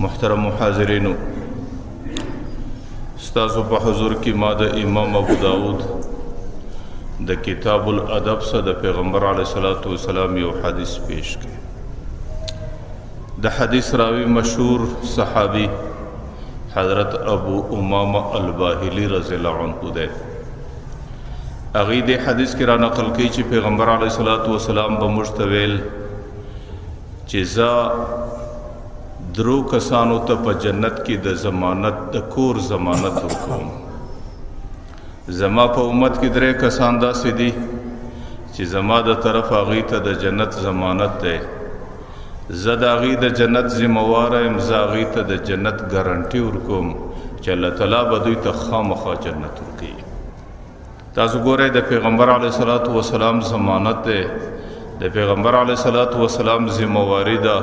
محترم حاضرینو، ستاسو په حضور کې ما د امام ابو داود د کتاب الادب سره د پیغمبر علیه الصلاة والسلام یو حدیث پیش کړ. د حدیث راوی مشهور صحابي حضرت ابو امامه الباهلی رضی الله عنه دی. هغې دې حدیث کې را نقل کوي چې پیغمبر علیه الصلاة والسلام به موږ ته ویل چې زه درو کسانو ته په جنت کې د ضمانت د کور ضمانت ورکوم. زما په امت کې درې کسان داسې دي چې زما د طرف هغوی ته د جنت ضمانت دی. زه د هغوی د جنت ذمهواره یم، زه هغوی ته د جنت ګارنټي ورکوم چې الله تعالی به دوی ته خامخا جنت ورکوي. تاسو ګورئ د پیغمبر علیه الصلاة والسلام ضمانت دی، د پیغمبر علیه الصلاة والسلام ذمهواري ده،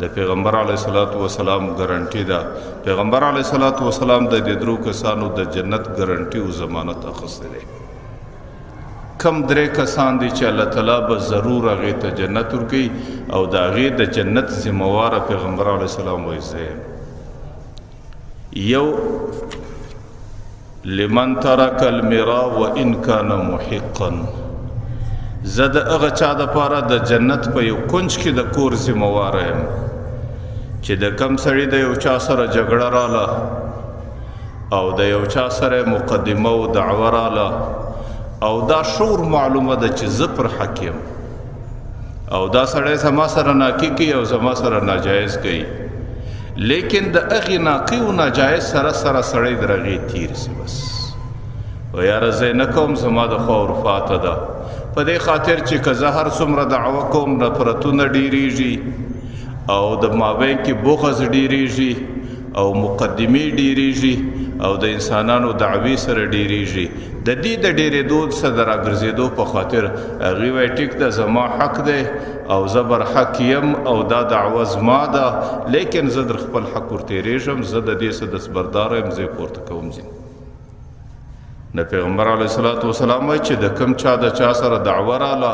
د پیغمبر علیه الصلاة والسلام ګارنټي ده. پیغمبر علیه الصلاة والسلام د دې درو کسانو د جنت ګارنټي او ضمانت اخیستی دی. کم درې کسان دي چې الله تعالی به ضرور هغې ته جنت ورکوي او د هغې د جنت ذمهواره پیغمبر علیه السلام وایي زه یم. یو لمن ترک المرا وان کان محقا، زه د هغه چا دپاره د جنت په یو کنج کې د کور ذمهواره یم چې د کم سړي د یو چا سره جګړه راله او د یو چا سره مقدمه او دعوه راله او دا شور معلومه ده چې زه پر حق یم او دا سړی زما سره ناکي کوي او زما سره ناجایز کوي، لیکن د هغې ناکي او ناجایز سره سره سړی در هغې تېر سي. بس و یاره زه یې نه کوم، زما د خوا ورفاته ده. په دې خاطر چې که زه هر څومره دعوه کوم نفرتونه ډېرېږي او د مابین کې بغض ډېرېږي او مقدمې ډېرېږي او د انسانانو دعوې سره ډېرېږي. د دې د ډېرېدو څه د راګرځېدو په خاطر هغوی وایي ټیک ده، زما حق دی او زه بر حق یم او دا دعوه زما ده، لیکن زه در خپل حق ورتېرېږم، زه د دې څه دستبردار یم، زه یې پورته کوم ځینې. د پیغمبر علیه الصلاة والسلام وایي چې د کم چا د چا سره دعوه راله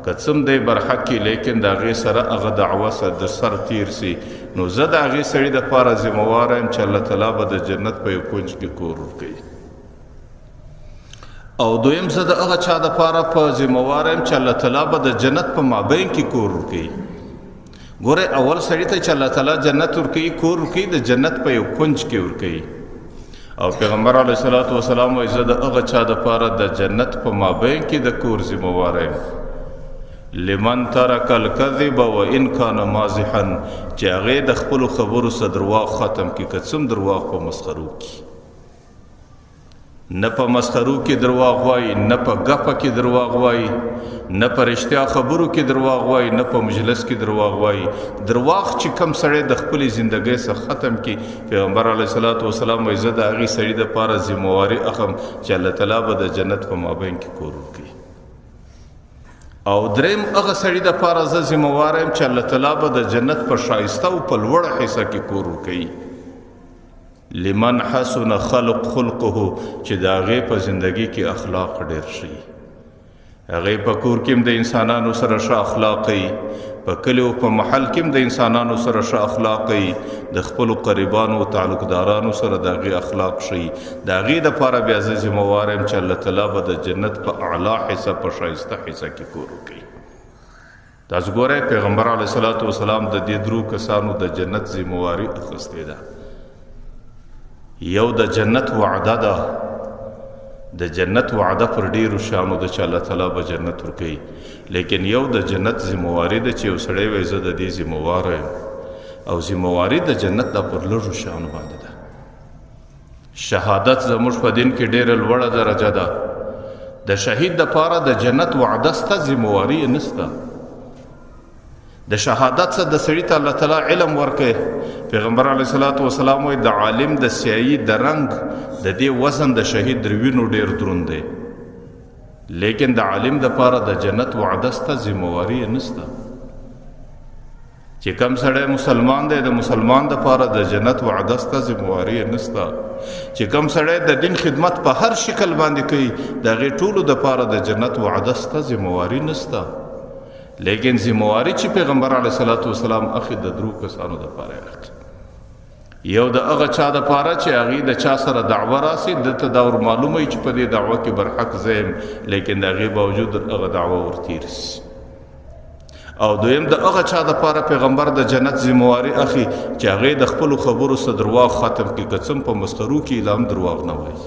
که څه هم دی برحق کي، لیکن د هغې سره هغه دعوه سره د سر تیر سي، نو زه د هغې سړي دپاره ذمهواره یم چې الله تعالی به د جنت په یو کنج کې کور ورکوي. او دویم زه د هغه چا دپاره په ذمهواره یم چې الله تعالی به د جنت په مابین کې کور ورکوي. ګورئ اول سړي ته چې الله تعالی جنت ورکوي، کور ورکوي، د جنت په یو کنج کې ورکوي. او پیغمبر علیه الصلاة والسلام وایي زه د هغه چا دپاره د جنت په مابین کې د کور ذمهواره یم لمن ترک الکذب وان کان مازحا، چې هغې د خپلو خبرو څخه درواغ ختم کړي، که څه هم درواغ په مسخرو کې، نه په مسخرو کې درواغ وایي، نه په ګپه کې درواغ وایي، نه په رښتیا خبرو کې درواغ وایي، نه په مجلس کې درواغ وایي. درواغ چې کم سړی د خپلې زندګۍ څخه ختم کړي، پیغمبر علیه الصلاة والسلام وایي زه د هغې سړي دپاره ذمهواري اخم چې الله تعالی به د جنت په مابین کې کور ورکوي. او دریم هغه سړي دپاره زه ذمهواره یم چې الله تعالی به د جنت په ښایسته او په لوړه حصه کې کور ورکوي. لمن حسن خلق خلقه، چې د هغې په زندګي کې اخلاق ډېر شي، هغې په کور کې هم د انسانانو سره ښه اخلاق کوي، په کلي او په محل کې هم د انسانانو سره ښه اخلاق کوي، د خپلو قریبانو او تعلقدارانو سره د هغې اخلاق ښیي. د هغې دپاره بیا زه ذمهوار یم چې الله تعالی به د جنت په اعلی حصه په ښایسته حصه کې کور وکړي. تاسو ګورئ پیغمبر علیه الصلاة والسلام د دې درو کسانو د جنت ذمهواري اخیستې ده. یو د جنت وعده ده، د جنت وعده پر ډېرو شیانو ده چې الله تعالی به جنت ورکوي، لیکن یو د جنت ذمهواري ده چې یو سړی وایي زه د دې ذمهواره یم، او ذمهواري د جنت دا پر لږو شیانو باندې ده. شهادت زموږ په دین کې ډېره لوړه درجه ده. د شهید دپاره د جنت وعده سته، ذمهواري یې نسته. د شهادت څخه د سړي ته الله تعالی علم ورکوي. پیغمبر علیه الصلاة والسلام وایي د عالم د سیایي د رنګ د دې وزن د شهید در وینو ډېر دروند دی، لیکن د عالم دپاره د جنت وعده سته، ذمهواري یې نسته. چې کم سړی مسلمان دی، د مسلمان دپاره د جنت وعده سته، ذمهواري یې نسته. چې کم سړی د دین خدمت په هر شکل باندې کوي، د هغې ټولو دپاره د جنت وعده سته، ذمهواري نسته. لیکن ذمہواری چې پیغمبر علیه الصلاة والسلام اخی د درو کسانو دپاره یې اخلي. یو د هغه چا دپاره چې هغې د چا سره دعوه راسي، ده ته دا ور معلومه وي چې په دې دعوه کې برحق زه یم، لیکن د هغې باوجود هغه دعوه ورتېر سي. او دویم د هغه چا دپاره پیغمبر د جنت ذمهواري اخلي چې هغې د خپلو خبرو څخه درواغ ختم کړي، که څه هم په مسخرو کې لا هم درواغ نه وایي.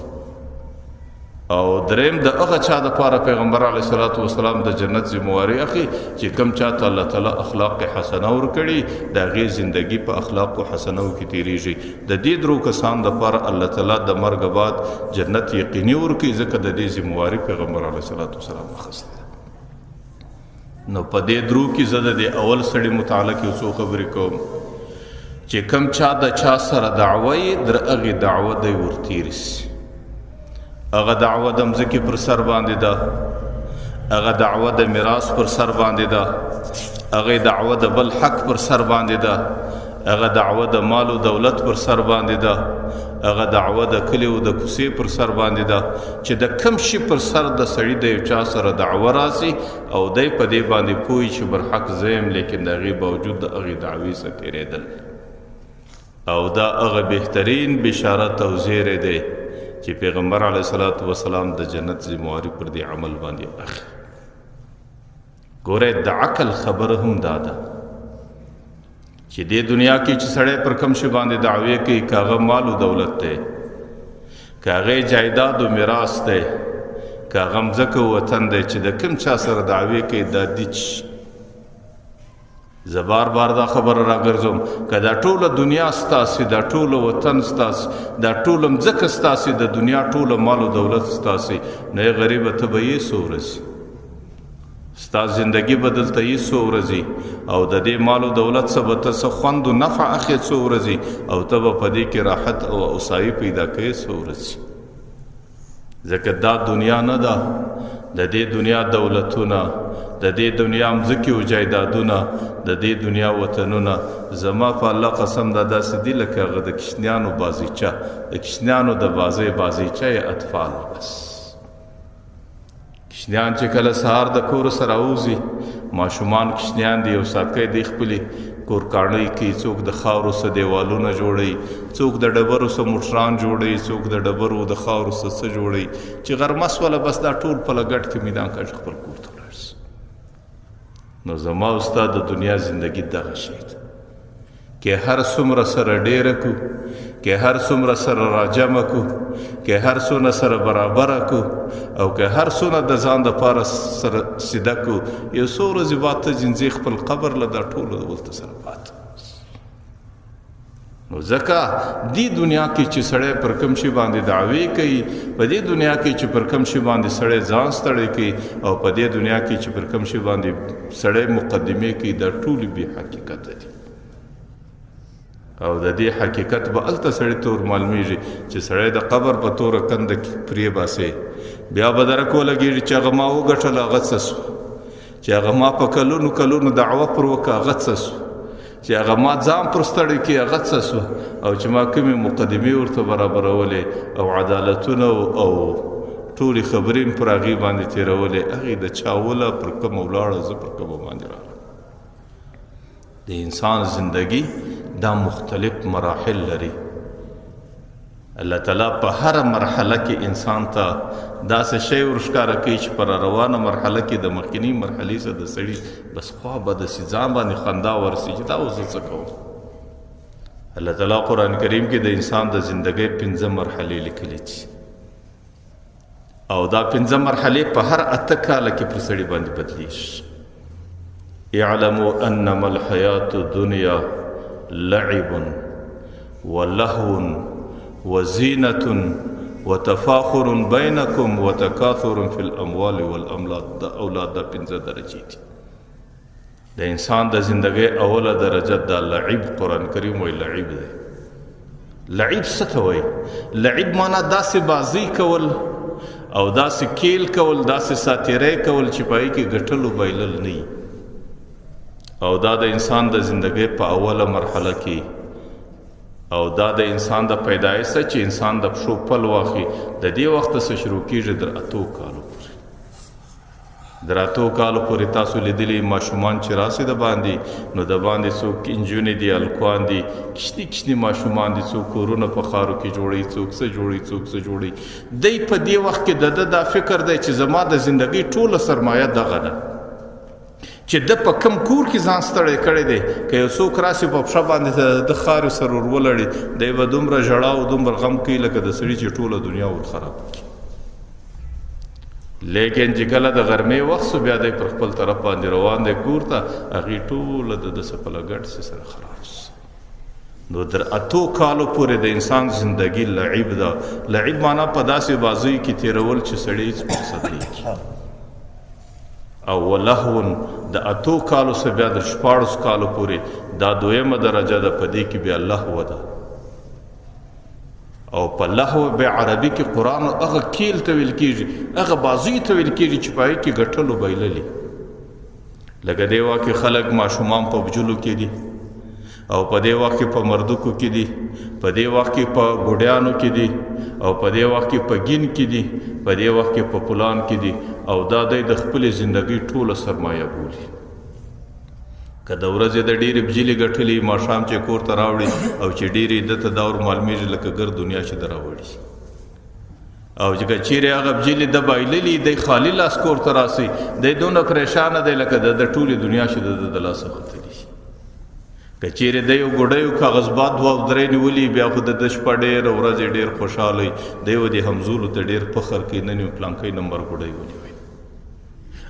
او دریم د هغه چا دپاره پیغمبر علیه الصلاة والسلام د جنت ذمهواري اخلي چې کوم چا ته الله تعالی اخلاق حسنه ورکړي، د هغې زندګي په اخلاق حسنو کې تېرېږي. د دې درو کسان دپاره الله تعالی د مرګ بعد جنت یقیني ورکوي، ځکه د دې ذمهواري پیغمبر علیه الصلاة والسلام اخیستې ده. نو په دې درو کې زه د دې اول سړي متعلق یو څو خبرې کوم چې کوم چا د چا سره دعوه یې، در هغې دعوه دی ورتېر سي. هغه دعوه د مځکې پر سر باندې ده، هغه دعوه د میراث پر سر باندې ده، هغه دعوه د بل حق پر سر باندې ده، هغه دعوه د مال و دولت پر سر باندې ده، هغه دعوه د کلي او د کوڅې پر سر باندې ده، چې د کم شي پر سر د سړي د یو چا سره دعوه راسي او دی په دې باندې پوه چې برحق زه یم، لیکن د هغې باوجود د هغې دعوې څخه تېرېدل. او دا هغه بهترین بشارت او زیری دی چې پیغمبر علیه الصلاة والسلام د جنت ذمهواري پر دې عمل باندې اخلي. ګوره د عقل خبره هم دا ده چې دې دنیا کې چې سړی پر کوم شي باندې دعوې کوي، که هغه مال و دولت دی، که هغه جایداد و میراث دی، که هغه مځکه و وطن دی، چې د کوم چا سره دعوې کوي دا دي چې زه بار بار دا خبره راګرځوم، که دا ټوله دنیا ستاسې، دا ټوله وطن ستاسې، دا ټوله مځکه ستاسې، د دنیا ټوله مال و دولت ستاسې، نو ای غریبه ته به یې څو ورځې، ستا زندګي به دلته یې څو ورځې، او د دې مال و دولت څخه به ته څه خوند و نفع اخلې څو ورځې، او ته به په دې کې راحت او اوسایي پیدا کوې څو ورځې. ځکه دا دنیا نه ده، د دې دنیا دولتونه، د دې دنیا مځکې او جایدادونه، د دې دنیا وطنونه، زما په الله قسم دا داسې دي لکه هغه د کوچنیانو بازیچه، د کوچنیانو د بازۍ بازیچه یې اطفال. بس کوچنیان چې کله سهار د کور سره راوځي، ماشومان کوچنیان دي، یو ساتکی دی خپلې کورکاڼۍ کوي، څوک د خاورو څه دیوالونه جوړوي، څوک د ډبرو څه موټران جوړوي، څوک د ډبرو د خاورو څه څه جوړوي، چې غرمه سوله بس دا ټول په لګټ کې میدان کښ خپل کور ته ولاړ سي. نو زما او ستا د دنیا زندګي دغه شی ده، که هر څومره سره ډېره کو، که هر څومره سره راجمع کو، که هر څونه سره برابره کو، او که هر څونه د ځان دپاره سره سیده کو، یو څو ورځې بعد ته ځینځې خپل قبر له دا ټولو ورته سره پاته. نو ځکه دې دنیا کې چې سړی پر کوم شي باندې دعوې کوي، په دې دنیا کې چې پر کوم شي باندې سړی ځان ستړی کوي، او په دې دنیا کې چې پر کوم شي باندې سړی مقدمې کوي، دا ټولې بې حقیقته دي. او د دې حقیقت به هلته سړي ته ور معلومېږي چې سړی د قبر په توره کنده کې پرې باسي، بیا به درک ولګېږي چې هغه ما وګټله هغه څه سو، چې هغه ما په کلونو کلونو دعوه پر وکړه هغه څه سو، چې هغه ما ځان پر ستړی کړي هغه څه سو، او چې ما کومې مقدمې ورته برابرولې او عدالتونه او ټولې خبرې مې پر هغې باندې تېرولې، هغې د چا وله پر کومه ولاړه، زه پر کومه باندې راغلم. د انسان زندگی دا مختلف مراحل لري. الله تعالی په هره مرحله کې انسان ته داسې شی ورښکاره کوي چې پر روانه مرحله کې د مخکینۍ مرحلې څخه د سړي بس خوا به داسې ځان باندې خندا ورسي چې دا اوس زه څه کوم. الله تعالی قرآن کریم کې د انسان د زندګۍ 5 مرحلې لیکلي دي، او دا 5 مرحلې په هر 8 کاله کې پر سړي باندې بدلیږي. اعلموا انما الحیات الدنیا لعب ولهو وزینة وتفاخر بینکم وتکاثر فی الاموال والاموال. دا اولاد دا 5 درجې دي. د انسان د زندګۍ اوله درجه دا لعب، قرآن کریم وایي لعب دی. لعب څه ته وایي؟ لعب معنا داسې بازۍ کول او داسې کیل کول، داسې ساتیری کول چې په هغې کې ګټل او بایلل نه وي. او دا د انسان د زندګۍ په اوله مرحله کې، او دا د انسان د پیدایش څخه چې انسان د پښو پل واخلي د دې وخته څخه شروع کېږي در 8 کالو پورې. در اتو کالو پورې تاسو لیدلي ماشومان چې راسي د باندې، نو د باندې څوک انجونې دي، هلکان دي، کوچني کوچني ماشومان دي، څوک کورونه په ښارو کې جوړوي، څوک څه جوړوي، څوک څه جوړوي. دی په دې وخت کې د ده دا فکر دی چې زما د زندګۍ ټوله سرمایه دغه ده، چې ده په کم کور کې ځان ستړی کړی دی. که یو څوک راسي په پښه باندې د خاورې سره ور ولړي، دی به دومره ژړا او دومره غم کوي لکه د سړي چې ټوله دنیا ور خراب کړي. لیکن چې کله د غرمې وخت سو، بیا دی پر خپل طرف باندې روان دی کور ته، هغې ټوله د ده څه په لګډ سي سره خراب سو. نو در اتو کالو پورې د انسان زندګي لعب ده. لعب معنا په داسې بازیو کې تېرول چې سړی هېڅ مقصد نه کړي. او ولهو د اتو کالو څخه بیا در 16 کالو پورې دا دویمه درجه ده، په دې کې بیا لهو ده. او په لهو به عربي کې قرآن هغه کیل ته ویل کېږي، هغه بازوی ته ویل کېږي چې په هغې کې ګټلو بایللي. لکه دې وخت کې خلک ماشومان په بجلو کې دي، او په دې وخت کې په مردکو کې دي، په دې وخت کې په ګوډیانو کې دي، او په دې وخت کې په ګین کې دي، په دې وخت کې په پلان کې دي. او دا دی د خپلې زندګۍ ټوله سرمایه بولي. که د ورځې د ډېرې بجلې ګټلې، ماښام چې کور ته راوړي او چې ډېرې ده ته دا ور معلومېږي لکه ګرد دنیا چې ده راوړي. او چې که چیرې هغه بجلې ده بایللي، دی خالي لاس کور ته راسي، دی دونه پریشانه دی لکه د ده ټولې دنیا چې د ده د لاسه وتلي. که چیرې دی یو ګوډی او کاغذباد دوه او درې نیولي، بیا خو د ده شپه ډېره ورځ یې ډېر خوشحاله وي، دی به دې همزولو ته ډېر فخر کوي، نن یې پلانکی نمبر ګوډی ونیوی.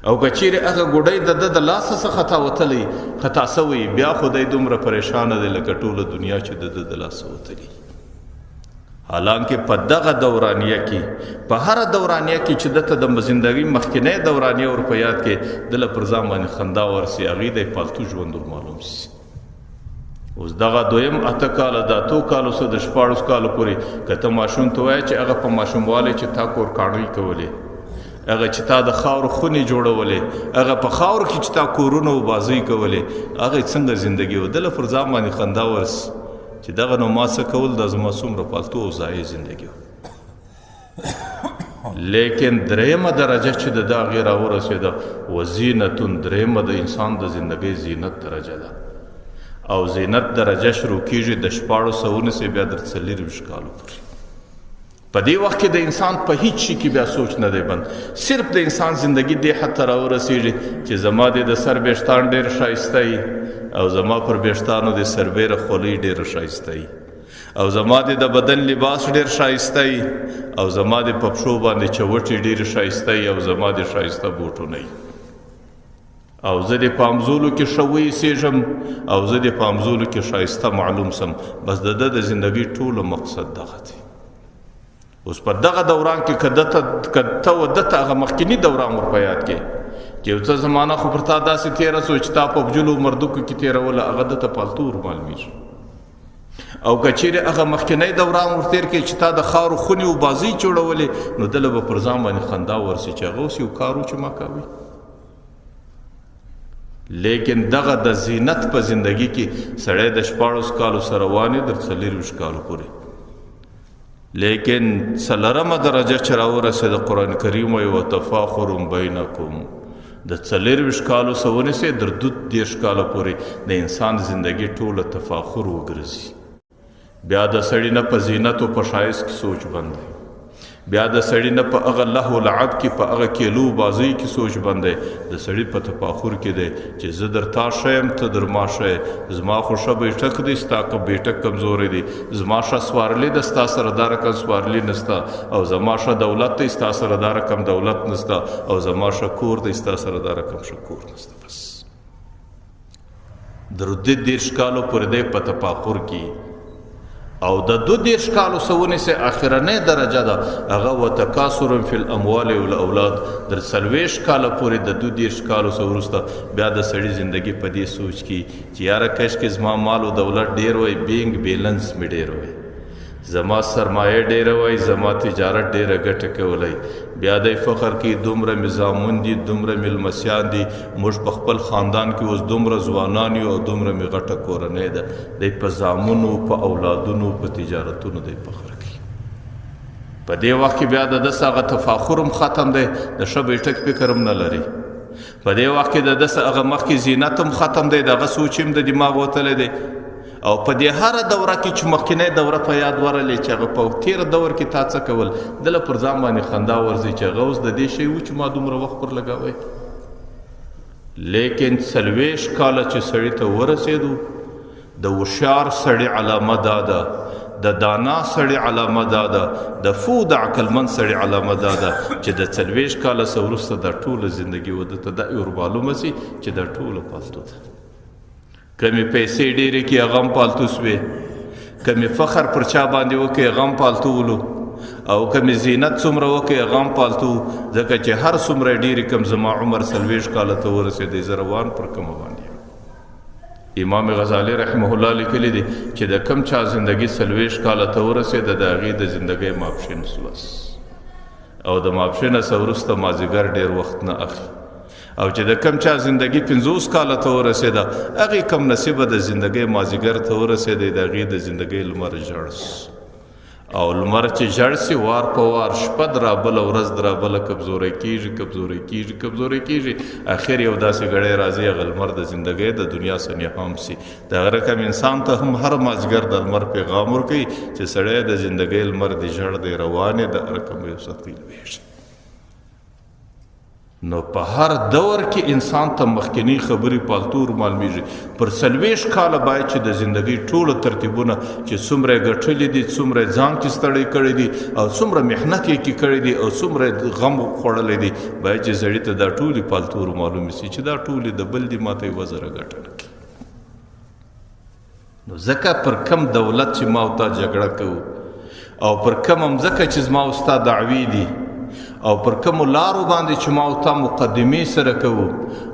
او که چیرې هغه ګوډی د ده د لاسه څخه خطا وتلی، خطا سوی، بیا خو دی دومره پریشانه دی لکه ټوله دنیا چې د ده د لاسه وتلی. حالانکه په دغه دورانیه کې، په هره دورانیه کې چې ده ته د زندګۍ مخکینۍ دورانیه ور په یاد کې، ده له پر ځان باندې خندا ورسي، هغې دی پالتو ژوند ور معلوم سي. اوس دغه دویم 8 کاله، د 8 کالو څخه د 16 کالو پورې که ته ماشوم ته وایې چې هغه په ماشوموالي چې تا کورکاڼۍ کولې، هغه چې تا د خاورو خونې جوړولې، هغه په خاورو کې چې تا کورونه او بازۍ کولې، هغه څنګه زندګي وه، ده له پر ځان باندې خندا ورسي چې دغه نو ما څه کول، دا زما څومره پالتو او ضایع زندګي وه. لیکن درېیمه درجه چې د ده هغې راورسېده، وزینتون، درېیمه د انسان د زندګۍ زینت درجه ده. او زینت درجه شروع کېږي د 16 ونیسې بیا در 24 کالو پورې. په دې وخت کې د انسان په هیڅ شي کې بیا سوچ نه دی بند، صرف د انسان زندګي دې حد ته راورسېږي چې زما دې د سر ویښتان ډېر ښایسته وي، او زما پر ویښتانو دې سربېره خولۍ ډېره ښایسته وي، او زما دې د بدن لباس ډېر ښایسته وي، او زما دې په پښو باندې چوټې ډېرې ښایسته وي، او زما دې ښایسته بوټونه وي، او زه دې په همزولو کې ښه وایسېږم، او زه دې په همزولو کې ښایسته معلوم سم. بس د ده د زندګۍ ټولو مقصد دغه دی. اوس په دغه دوران کې که ته و ده ته هغه مخکیني دوران ور په یاد کې چې یو څه زمانه خو پر تا داسې تېره سو چې تا په بجلو مردکو کې تېروله، هغه ده ته پالتو ور معلومېږي. او که چیرې هغه مخکینی دوران ور تېر کړې چې تا د خاورو خونې او بازۍ جوړولې، نو ده له به پر ځان باندې خندا ورسي چې هغه اوس یو کار و چې ما کوي. لیکن دغه د زینت په زندګي کې سړی د 16 کالو سره روان دی در 24 کالو پورې. لیکن څلورمه درجه چې راورسېده، قرآن کریم وایي وتفاخر بینکم، د 24 کالو څخه ونیسې در 32 کالو پورې د انسان زندګي ټوله تفاخر وګرځي. بیا د سړي نه په زینت او په ښایست کې سوچ بند دی، بیا د سړي نه په هغه لهو لعب کې، په هغه کیلو بازۍ کې سوچ بند دی، د سړي په تفاخر کې دی چې زه در تا ښه یم، ته در ما ښه یې، زما خو ښه بیټک دی، ستا بیټک کمزوری دی، زما ښه سوارلي ده، ستا سره دا رقم سوارلي نسته، او زما ښه دولت دی، ستا سره دا رقم دولت نسته، او زما ښه کور دی، ستا سره دا رقم ښه کور نسته. بس در 32 کالو پورې دی په تفاخر کې. او د 32 کالو څخه ونیسې اخرنۍ درجه ده، هغه وتکاثر فی الاموال والاولاد، در 40 کاله پورې د 32 کالو څخه وروسته بیا د سړي زندګي په دې سوچ کې چې یاره کشکې زما مال او دولت ډېر وای، بینک بیلنس مې ډېر وای، زما سرمایه ډېره وای، زما تجارت ډېره ګټه کولی. بیا دی فخر کوي دومره مې زامن دي، دومره مې لمسیان دي، موږ په خپل خاندان کې اوس دومره ځوانان یو او دومره مې غټه کورنۍ ده. دی په زامنو، په اولادونو، په تجارتونو دی فخر کوي. په دې وخت کې بیا د ده هغه تفاخر هم ختم دی، د ښه بیټک فکر هم نه لري، په دې وخت کې د ده هغه مخکې زینت هم ختم دی، د هغه سوچ هم د دماغ وتلی دی. او په دې هره دوره کې چې مخکینۍ دوره په یاد ورغلې چې هغه په تېره دور کې تا څه کول، دله پر ځان باندې خندا ورځي چې هغه اوس د دې شی و چې ما دومره وخت پر لګاوی. لیکن 40 کاله چې سړي ته ورسېدو، د هوښیار سړي علامه دا ده، د دانا سړي علامه دا ده، د فو د عقلمند سړي علامه دا ده چې د 40 کاله څخه وروسته دا ټوله زندګي وده ته دا ور معلومه سي چې دا ټوله پالتو ده. که مې پیسې ډېرې کړي هغه هم پالتو سوې، که مې فخر پر چا باندې وکړي هغه هم پالتو ولو، او که مې زینت څومره وکړي هغه هم پالتو. ځکه چې هر څومره ډېرې کم زما عمر 40 کاله ته ورسېدی، زه روان پر کومه باندې. امام غزالی رحمه الله لیکلی دی چې د کم چا زندګي 40 کاله ته ورسېده، د هغې د زندګۍ ماپښین سو بس، او د ماپښینه څخه وروسته مازدیګر ډېر وخت نه اخلي. او چې د کم چا زندګي 50 کاله ته ورسېده، هغې کم نصیبه د زندګۍ مازدیګر ته ورسېدی، د هغې د زندګۍ لمر ژړ سو. او لمر چې ژړ سي وار په وار شپه درابله ورځ درابله کمزوری کېږي کمزوری کېږي کمزوری کېږي، اخر یو داسې ګړی راځي هغه لمر د زندګۍ د دنیا څخه نهام سي. دغه رقم انسان ته هم هر مازدیګر د لمر پیغام ورکوي چې سړی د زندګۍ لمر دې ژړ دی روان دی، د رقم یو سطحي لوېږي. نو په هر دور کې انسان ته مخکنی خبرې پالتو ور معلومیږي. پر 40 کاله باید چې د زندګۍ ټولو ترتیبونه چې څومره یې ګټلي دي، څومره یې ځان کې ستړی کړی دي، او څومره محنت یې کې کړی دي، او څومره یې غم خوړلی دی، باید چې سړي ته دا ټولې پالتو ور معلومې سي چې دا ټولې د بل دي، ما ته یوه ذره ګټه نه کوي. نو ځکه پر کم دولت چې ما او تا جګړه کوو، او پر کم مځکه چې زما او ستا دعوې دي، او پر کومو لارو باندې چې ما او تا مقدمې سره کوو،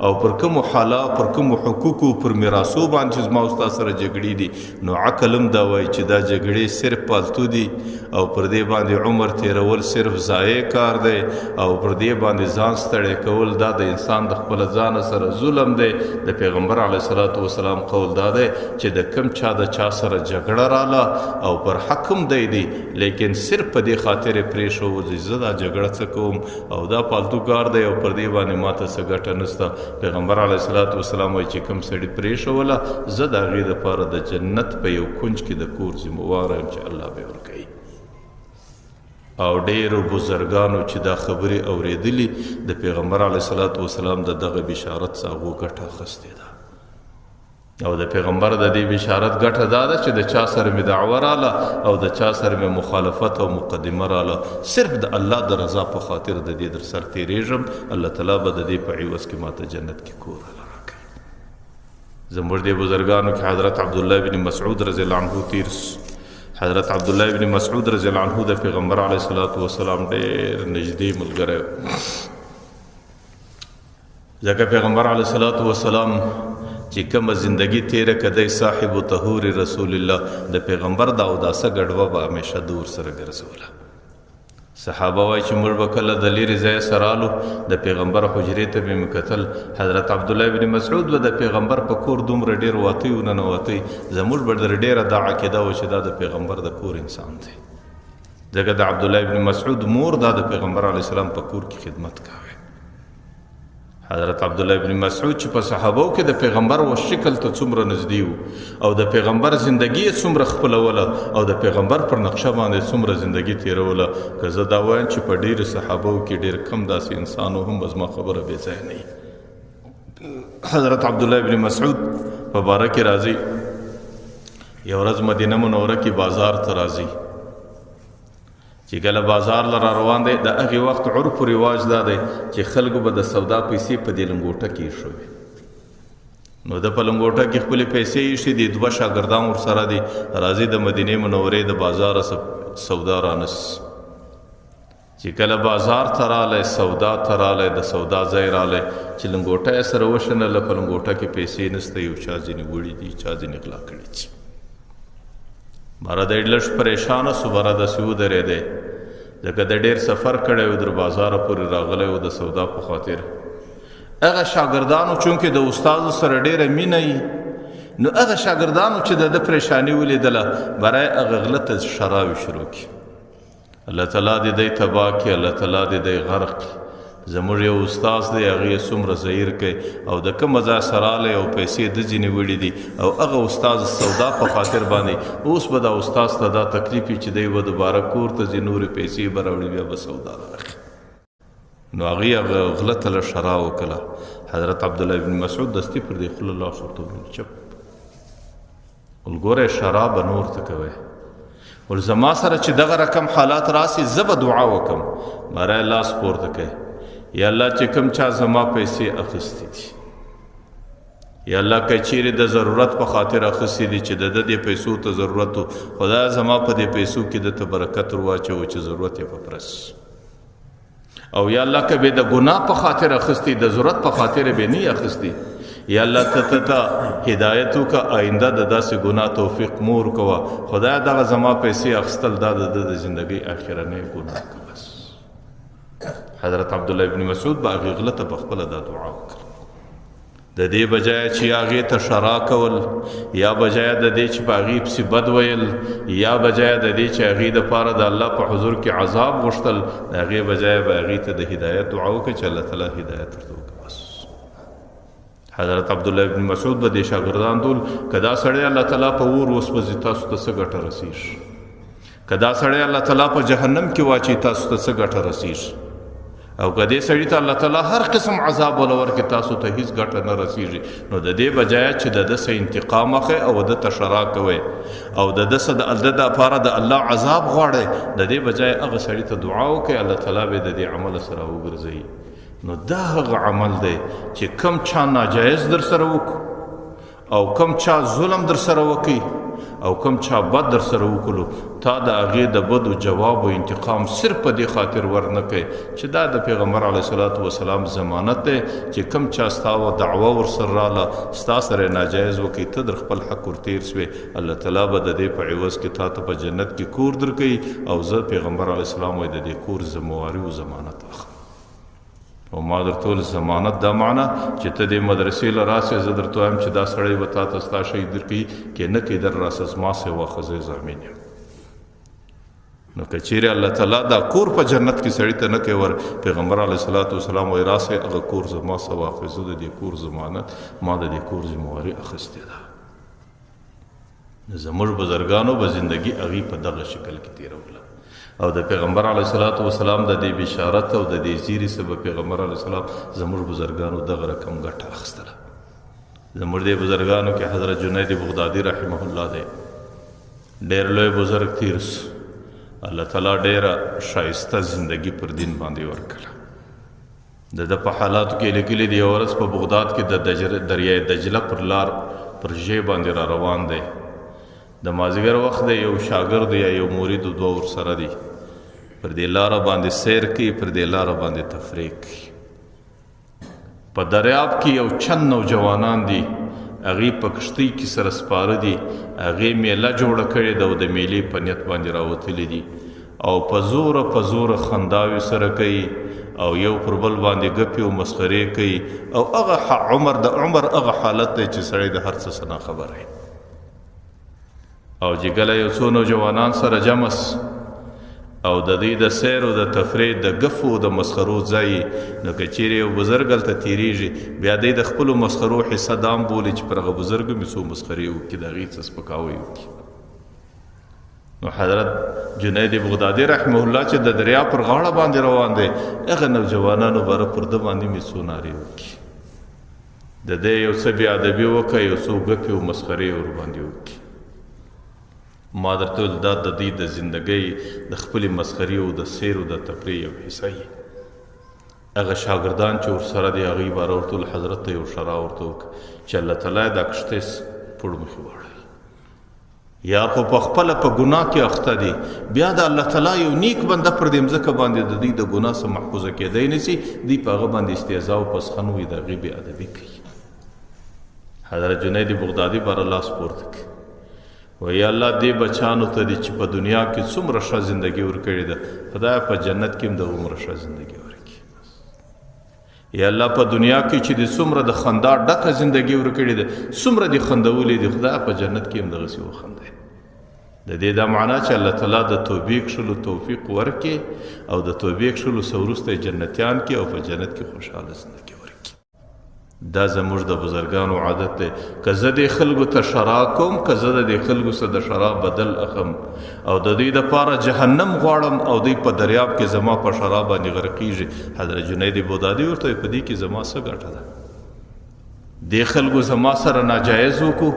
او پر کومو حالا، پر کومو حقوقو، پر میراثو باندې چې زما او ستا سره جګړې دي، نو عقل هم دا وایي چې دا جګړې صرف پالتو دي، او پر دې باندې عمر تېرول صرف ضایع کار دی، او پر دې باندې ځان ستړی کول دا د انسان د خپل ځانه سره ظلم دی. د پیغمبر علیه الصلاة والسلام قول دا دی چې د کم چا د چا سره جګړه راله او پر حق هم دی دی، لیکن صرف په دې خاطر یې پرېښوو چې زه دا جګړه څه کوم او دا پالتو کار دی او پر دې باندې ما ته څه ګټه نشته. پیغمبر علیه الصلاة والسلام وایي چې کوم سړي پرېښوله، زه د هغې دپاره د جنت په یو کنج کې د کور ذمهوار یم چې الله به یې ورکوي. او ډېرو بزرګانو چې دا خبرې اورېدلي، د پیغمبر علیه الصلاة والسلام د دغه بشارت څخه هغو ګټه اخیستې ده. او د پیغمبر د دې بشارت ګټه دا ده چې د چا سره مې دعوه راله او د چا سره مې مخالفت او مقدمه راله، صرف د الله د رضا په خاطر د دې در سر تېرېږم، الله تعالی به د دې په عوض کې ماته جنت کې کور راکوي. زموږ دې بزرګانو کې حضرت عبدالله بن مسعود رضی الله عنه تېر سو. حضرت عبدالله بن مسعود رضی الله عنه د پیغمبر علیه الصلاة والسلام ډېر نږدې ملګری و، ځکه پیغمبر علیه الصلاة والسلام چې کومه زندګي تېره که دی صاحب طهور رسول الله، د پیغمبر د اوداسه ګډوه به همیشه ده ورسره ګرځوله. صحابه وایي چې موږ به کله د لیرې ځای سره رالو، د پیغمبر حجرې ته به مې کتل، حضرت عبدالله بن مسعود به د پیغمبر په کور دومره ډېر واتی و ننوتی، زموږ به در ډېره دا عقیده وه چې دا د پیغمبر د کور انسان دی، ځکه د عبدالله بن مسعود مور دا د پیغمبر علیه السلام په کور کې خدمت کاوه. حضرت عبدالله بن مسعود چې په صحابو کې د پیغمبر و شکل ته څومره نږدې و، او د پیغمبر زندګي یې څومره خپلوله، او د پیغمبر پر نقشه باندې څومره زندګي تېروله، که زه دا وایم چې په ډېرو صحابو کې ډېر کم داسې انسانو هم به زما خبره بې ځایه نه وي. حضرت عبدالله بن مسعود په باره کې راځي، یو ورځ مدینه منوره کې بازار ته راځي، چې کله بازار له را روان دی، د هغې وخت عرف و رواج دا دی چې خلکو به د سودا پیسې په دې لنګوټه کې ایښوې. نو ده په لنګوټه کې خپلې پیسې ایښې دي، دوه شاګردان ورسره دي، راځي د مدینې منورې د بازاره سودا رانیسي. چې کله بازار ته راغلی، سودا ته راغلی، د سودا ځای راغلی، چې لنګوټه یې سره وشنله، په لنګوټه کې پیسې نشته، یو چا ځینې وړي دي، چا ځینې غلا کړي دي. باره دی لږ پریشانه سو، باره داسې ودرېدی، ځکه د ډېر سفر کړی و، در بازاره پورې راغلی و د سودا په خاطر. هغه شاګردانو چونکې د استادو سره ډېره مینه وي، نو هغه شاګردانو چې د ده پریشاني ولیدله، برای هغه غله ته شراوې شروع کړي، الله تعالی دې دی تباه کړي، الله تعالی دې دی غرق کړي. زموږ یو استاد دی، هغې یې څومره زهیر کوي او د کومه ځای سره راغلی او پیسې د ځینې وړي دي، او هغه استاد سودا په خاطر باندې اوس به دا استاد ته دا تکلیف وي چې دی به دوباره کور ته ځي، نورې پیسې به راوړي، بیا به سودا راخلي. نو هغې هغه غله ته له ښرا وکړه. حضرت عبدالله بن مسعود دستي پر دې خوله لاس ورته ونیو، چپ ول ګوره ښرا به نور ته کوې، ول زما سره چې دغه رقم حالات راسي زه به دعا وکم. ماره لاس پورته کوي، یا الله چې کوم چا زما پیسې اخیستې دي، یا الله که چیرې د ضرورت په خاطر اخیستې دي چې د ده دې پیسو ته ضرورت و، خدای زما په دې پیسو کې ده ته برکت ور واچوه چې ضرورت یې په پوره شي. او یا الله که به د ګناه په خاطر اخیستې، د ضرورت په خاطر به نه اخیستې، یا الله ته ته هدایت وکړه، آینده د داسې ګناه توفیق مور کوه. خدای دغه زما پیسې اخیستل دا د ده د زندګۍ اخرنۍ ګناه که بس. حضرت عبدالله بن مسعود به هغې غله ته په خپله دا دعا وکړه. د دې بجای چې هغې ته ښرا کول، یا بجای د دې چې په هغې پسې بد ویل، یا بجای د دې چې هغې دپاره د الله په حضور کې عذاب غوښتل، د هغې بجای به هغې ته د هدایت دعا وکړه چې الله تعالی هدایت ورته وکړه بس. حضرت عبدالله بن مسعود به دې شاګردان دول که دا سړی الله تعالی په اور وسوځي تاسو ته څه ګټه رسېږي، که دا سړی الله تعالی په جهنم کې واچوي تاسو ته څه ګټه رسېږي، او که دې سړي ته الله تعالی هر قسم عذاب وله ورکړي تاسو ته هیڅ ګټه نه رسېږي. نو د دې بجای چې د ده څه انتقام اخلئ او ده ته ښرا کوئ او د ده څه د ده دپاره د الله عذاب غواړئ، د دې بجای هغه سړي ته دعا وکړئ، الله تعالی به د دې عمل سره وګرځوي. نو دا هغه عمل دی چې کم چا ناجایز در سره وکړو او کم چا ظلم در سره وکړي او کم چا بد در سره وکړو، تا د هغې د بدو جواب او انتقام صرف په دې خاطر ورنه کوي چې دا د پیغمبر علیه الصلاة والسلام ضمانت دی چې کم چا ستا و دعوه ورسره راله، ستا سره ناجایز وکړي، ته در خپل حق ورتېر سوې، الله تعالی به د دې په عوض کې تا ته په جنت کې کور درکوي. او زه پیغمبر علیه السلام وایي د دې کور ذمهواري او ضمانت اخلم. او ما درته وویل ضمانت دا معنا چې ته دې مدرسې له راسې، زه درته وایم چې دا سړی به تا ته ستا شی درکوي، که نه کوي در راسه زما سه واخه، زه یې ضامن یم. نو که چیرې الله تعالی دا کور په جنت کې سړي ته نه کوي ور، پیغمبر علیه الصلاة والسلام وایي راسئ هغه کور زما سه واخه، زه د دې کور ضمانت، ما د دې کور ذمهواري اخیستې ده. زموږ بزرګانو به زندګي هغې په دغه شکل کې تېروله. او د پیغمبر علیه الصلاة والسلام د دې بشارت او د دې زیري سبب پیغمبر علیه السلام زموږ بزرګانو دغه رقم ګټه اخیستله. زموږ دې بزرګانو کې حضرت جنید بغدادي رحمه الله دی، ډېر لوی بزرګ تیر سو، الله تعالی ډېره ښایسته زندګي پر دین باندې ورکړه. د ده په حالاتو کې لیکلي دي، یوه ورځ په بغداد کې د دریای دجله پر لار پر ژې باندې را روان دی، د مازدیګر وخت دی، یو شاګرد یا یو مرید دوه ورسره دي، پر دې لاره باندې سیر کوي، پر دې لاره باندې تفریح کوي. په دریاب کې یو چند نوجوانان دي، هغې په کښتۍ کې سره سپاره دي، هغې میله جوړه کړې ده او د میلې په نیت باندې راوتلي دي او په زوره په زوره خنداوې سره کوي او یو پر بل باندې ګپې او مسخرې کوي. او هغه عمر د عمر هغه حالت دی چې سړی د هر څه څه ناخبره وي. او چې کله یو څو نوجوانان سره جمع او د دوی د سیر او د تفریح د ګفو او د مسخرو ځای، نو که چیرې یو بزرګ هلته تېرېږي، بیا دی د خپلو مسخرو حصه دام بولي چې پر هغه بزرګ مې څو مسخرې وکړي، د هغې څه سپکاوی وکړي. نو حضرت جنید بغدادي رحمه الله چې د دریا پر غاړه باندې روان دی، هغه نوجوانانو باره پر ده باندې مې څو نارې وکړي، د دې یو څه بې ادبي وکړه، یو څو ګپې او مسخرې ورباندې وکړي. ما درته وویل دا د دوی د زندګۍ د خپلې مسخرې او د سیر او د تفریح یو حصه یي. هغه شاګردان چې ورسره دي هغوی باره ورته وویل حضرت ته یو ښرا ورته وکړه چې الله تعالی دا کښتۍ پړمخې واړوي، یا خو په خپله په ګناه کې اخته دي، بیا د الله تعالی یو نیک بنده پر دې مځکه باندې د دوی د ګناه څخه محفوظه کېدی نه سي، دوی په هغه باندې استهزا او پسخن وي، د هغې بې ادبي کوي. حضرت جنید بغدادي باره لاس پورته کړي، وایي الله دې بچانو ته دې چې په دنیا کې څومره ښه زندګي ورکړې ده، خدای په جنت کې هم دغومره ښه زندګي ورکړي. یا الله په دنیا کې چې دې څومره د خندا ډکه زندګي ورکړې ده، څومره دې خندولې دي، خدای په جنت کې هم دغسې وخندوي. د دې دا معنا چې الله تعالی د توبې کښلو توفیق ورکړي او د توبې کښلو څخه وروسته یې جنتیان کړي او په جنت کې خوشحاله زندګي ورکړي. دا زموږ د بزرګانو عادت دی. که زه دې خلکو ته شرا کوم، که زه د دې خلکو څخه د شرا بدل اخم او د دوی دپاره جهنم غواړم او دوی په دریاب کې زما په شرا باندې غرقیږي، حضرت جنید بغدادي ورته وایي په دې کې زما څه ګټه ده؟ دې خلکو زما سره ناجایز وکړو،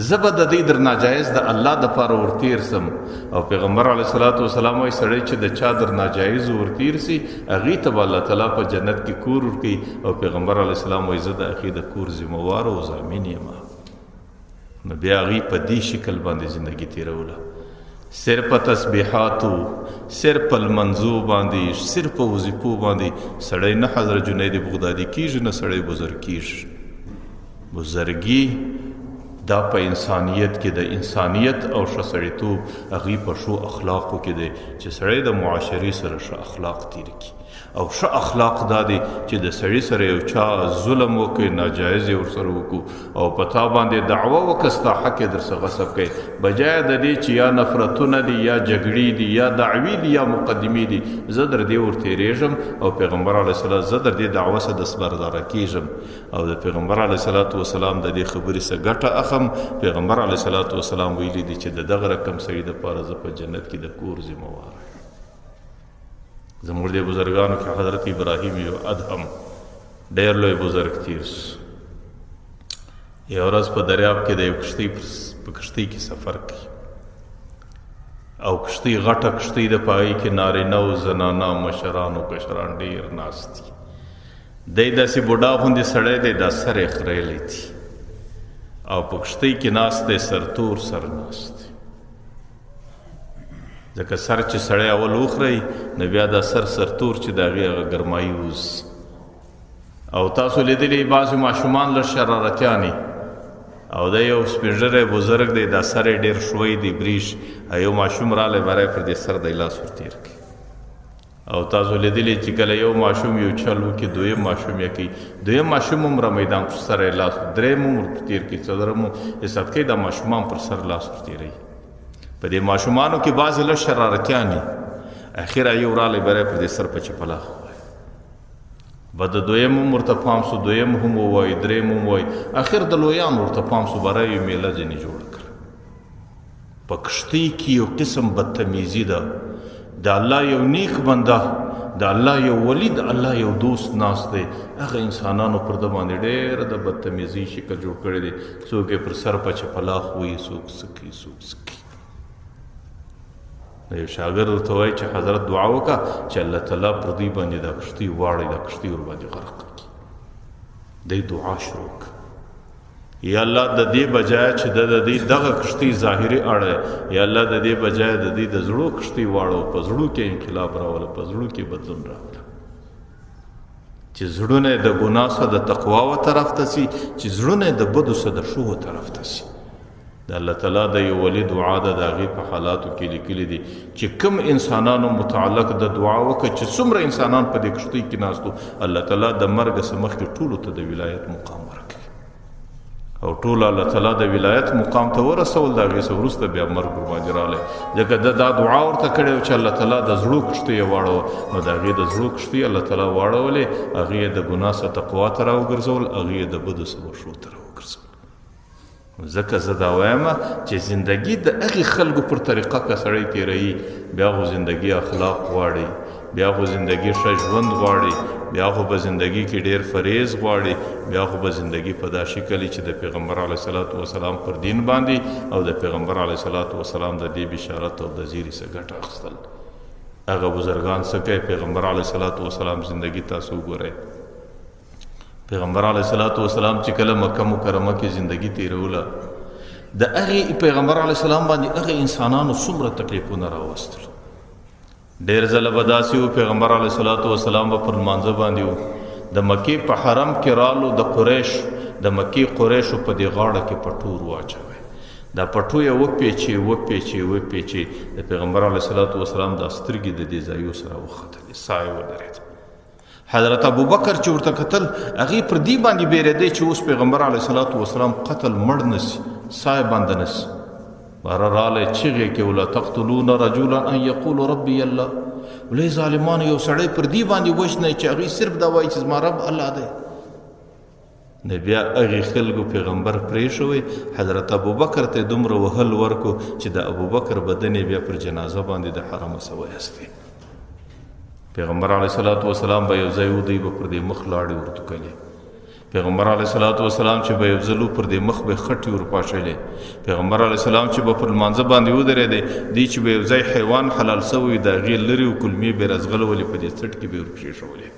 زه به د دوی در ناجایز د الله دپاره ورتیر سم. او پیغمبر علیه الصلاة والسلام وایي سړی چې د چا در ناجایز ورتیر سي هغې ته به الله تعالی په جنت کې کور ورکوي. او پیغمبر علیه السلام وایي زه د هغې د کور ذمهوار او ضامن یم. نو بیا هغې په دې شکل باندې زندګي تېروله، صرف په تسبیحاتو، صرف په لمانځو باندې، صرف په وظیفو باندې سړی نه حضرت جنید بغدادي کېږي، نه سړی بزرګ کېږي. بزرګي دا په انسانیت کې د انسانیت او ښه سړیتوب هغې په ښو اخلاقو کې دی چې سړی د معاشرې سره ښه اخلاق تېر کړي. او ښه اخلاق دا دی چې د سړي سره یو چا ظلم وکړي، ناجایز یې ورسره وکړو او په تا باندې دعوه وکړه، ستا حق یې درڅخه غصب کړي، بجای د دې چې یا نفرتونه دي، یا جګړې دي، یا دعوې دي، یا مقدمې دي، زه در دې ورتېرېږم او پیغمبر علیه السلام زه در دې دعوه څخه دستبرداره کېږم او د پیغمبر علیه الصلاة والسلام د دې خبرې څخه ګټه اخم. پیغمبر علیه الصلاة والسلام ویلي دي چې د دغه رقم سړي دپاره زه په جنت کې د کور ذمهوار یم. زموږ دې بزرګانو کې حضرت ابراهیم یو ادهم ډېر لوی بزرګ تیر سو. یو ورځ په دریاب کې د یو کښتۍ په کښتۍ کې سفر کوي او کښتۍ غټه کښتۍ ده، په هغې کې نارینه او زنانه، مشران او کشران ډېر ناست دي. دی داسې بوډا غوندې سړی دی، دا سر یې خریلی دی او په کښتۍ کې ناست دی، سرتور سر ناست دی. ځکه سر چې سړی اول وخوري نو بیا دا سر سرتور چې د هغې هغه ګرمایي ووځي. او تاسو لیدلي بعضې ماشومان لږ شرارتیان وي او دا یو سپین ږیری بزرګ دی، دا سر یې ډېر ښوی دی، بریښ، او یو ماشوم راغلی بری پر دې سر دی لاس ورتېر کړي. او تاسو لیدلي چې کله یو ماشوم یو چل وکړي، دویم ماشوم یې کوي، دویم ماشوم هم را میدان پر سر یې لاس، درېیم هم ورتېر کړي، څلورم هم حساب کوي، دا ماشومان پر سر لاس ورتېروي. په دې ماشومانو کې بعضې لږ شرارتیان وي، اخر یو راغلی بری پر دې سر په چپلاخ ووایي، به د دویم هم ورته پام سو، دویم هم ووایي، درېیم هم ووایي، اخر د لویانو ورته پام سو، بری یې میله ځینې جوړه کړه. په کښتۍ کې یو قسم بدتمیزي ده، د الله یو نیک بنده، د الله یو ولی، د الله یو دوست ناست دی، هغه انسانانو پر ده باندې ډېره د بدتمیزۍ شکل جوړ کړی دی. څوک یې پر سر په چپلاخ وایي، څوک څه کوي، څوک څه کوي. یو شاګرد ورته وایي چې حضرت دعا وکړه چې الله تعالی پر دوی باندې دا کښتۍ واړوي، دا کښتۍ ورباندې غرق کړي. دی دعا شروع کړه، یا الله د دې بجای چې د دې دغه کښتۍ ظاهري اړه، یا الله د دې بجای د دې د زړو کښتۍ واړو، په زړو کې انقلاب راوله، په زړو کې بدلون راوله، چې زړونه د ګناه څخه د تقوا و طرف ته سي، چې زړونه د بدو څخه د ښو طرف ته سي. د الله تعالی د یو ولي دعا ده، د هغې په حالاتو کې لیکلي دي چې کوم انسانانو متعلق د دعا وکړه چې څومره انسانان په دې کښتۍ کې ناست وو، الله تعالی د مرګ څخه مخکې ټولو ته د ولایت مقام ورکوي او ټول الله تعالی د ولایت مقام ته ورسول. د هغې څخه وروسته بیا مرګ ورباندې راغلی، ځکه ده دا دعا ورته کړې وه چې الله تعالی د زړو کښتۍ یې واړوه، نو د هغې د زړو کښتۍ الله تعالی واړولې، هغې یې د ګناه څخه تقوا ته راوګرځول، هغې یې د بدو څخه ښو ته راوګرځول. ځکه زه دا وایم چې زندګي د هغې خلکو پر طریقه که سړی تېروي، بیا خو زندګي اخلاق غواړي، بیا خو زندګي ښه ژوند غواړي، بیا خو په زندګي کې ډېر فریض غواړي، بیا خو په زندګي په دا شکل چې د پیغمبر علیه الصلاة والسلام پر دین باندې او د پیغمبر علیه الصلاة والسلام د دې بشارت او د زیري څخه ګټه اخیستل. هغه بزرګان څه کوي؟ پیغمبر علیه الصلاة والسلام زندګي تاسو وګورئ. پیغمبر علیه الصلاة والسلام چې کله مکه مکرمه کې زندګي تېروله، د هغې پیغمبر علیه السلام باندې هغه انسانانو څومره تکلیفونه راوستل. ډېر ځله به داسې و، پیغمبر علیه الصلاة والسلام به پر لمانځه باندې و، د مکې په حرم کې رالو، د قریش د مکې قریشو په دې غاړه کې پټور واچوی، دا پټو یې وپېچې وپېچې وپېچې، د پیغمبر علیه الصلاة والسلام دا سترګې د دې ځایو سره وختلې، ساه یې ودرېده. حضرت ابوبکر چې ورته کتل، هغې پر دې باندې بیرېدی چې اوس پیغمبر علیه الصلاة والسلام قتل مړ نه سي، ساه یې بنده نه سي. باره رالی چیغې کې ولا تقتلون رجلا ان یقول ربي الله. ولې ظالمانو یو سړی پر دې باندې وژنئ چې هغوی صرف دا وایي چې زما رب الله دی. نو بیا هغې خلکو پیغمبر پرېښوی. حضرت ابوبکر ته دومره وهل ورکو چې د ابوبکر بدن یې بیا پر جنازه باندې د حرمه څه وایستې. پیغمبر علیه الصلاة والسلام به یو ځای و، دوی به پر دې مخ لاړې ورتوکلې. پیغمبر علیه الصلاة والسلام چې به یو ځل و، پر دې مخ به خټې ورپاشلې. پیغمبر علیه السلام چې به پر لمانځه باندې ودرېدی، دی چې به یو ځای حیوان حلال سوی د هغې لرې او کلمې به یې راځغلولې، په دې څټ کې به یې ورکښېښولې.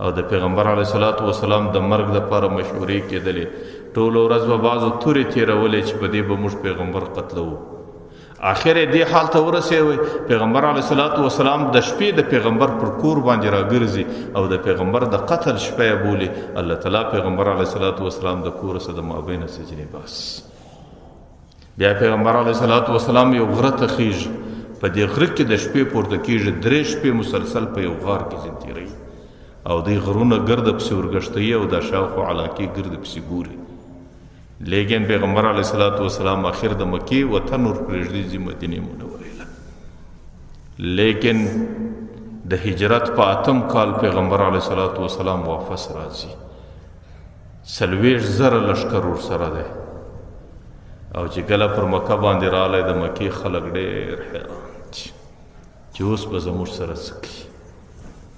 او د پیغمبر علیه الصلاة والسلام د مرګ دپاره مشورې کېدلې. ټوله ورځ به بعضو تورې تېرولې چې په دې به موږ پیغمبر قتلوو. آخر یې دې حال ته ورسېوی، پیغمبر علیه الصلاة والسلام د شپې د پیغمبر پر کور باندې راګرځي او د پیغمبر د قتل شپه یې بولي. الله تعالی پیغمبر علیه الصلاة والسلام د کور څخه د مابینه څخه بس. بیا پیغمبر علیه الصلاة والسلام یو غره ته خیږي، په دې غره کې د شپې پورته کېږي، درې شپې مسلسل په یو غار کې ځین تېروي او دی غرونه ګرده پسې ورګشتوي او دا شاوخوا علاقې ګرده پسې ګوري. لیکن پیغمبر علیه الصلاة والسلام آخر د مکې وطن ور پرېږدي، ځي مدینې منورې له. لیکن د هجرت په اتم کال پیغمبر علیه الصلاة والسلام واپس راځي، 40,000 لښکر ورسره دی. او چې کله پر مکه باندې راغلی، د مکې خلک ډېر حیران دي چې اوس به زموږ سره څه کوي.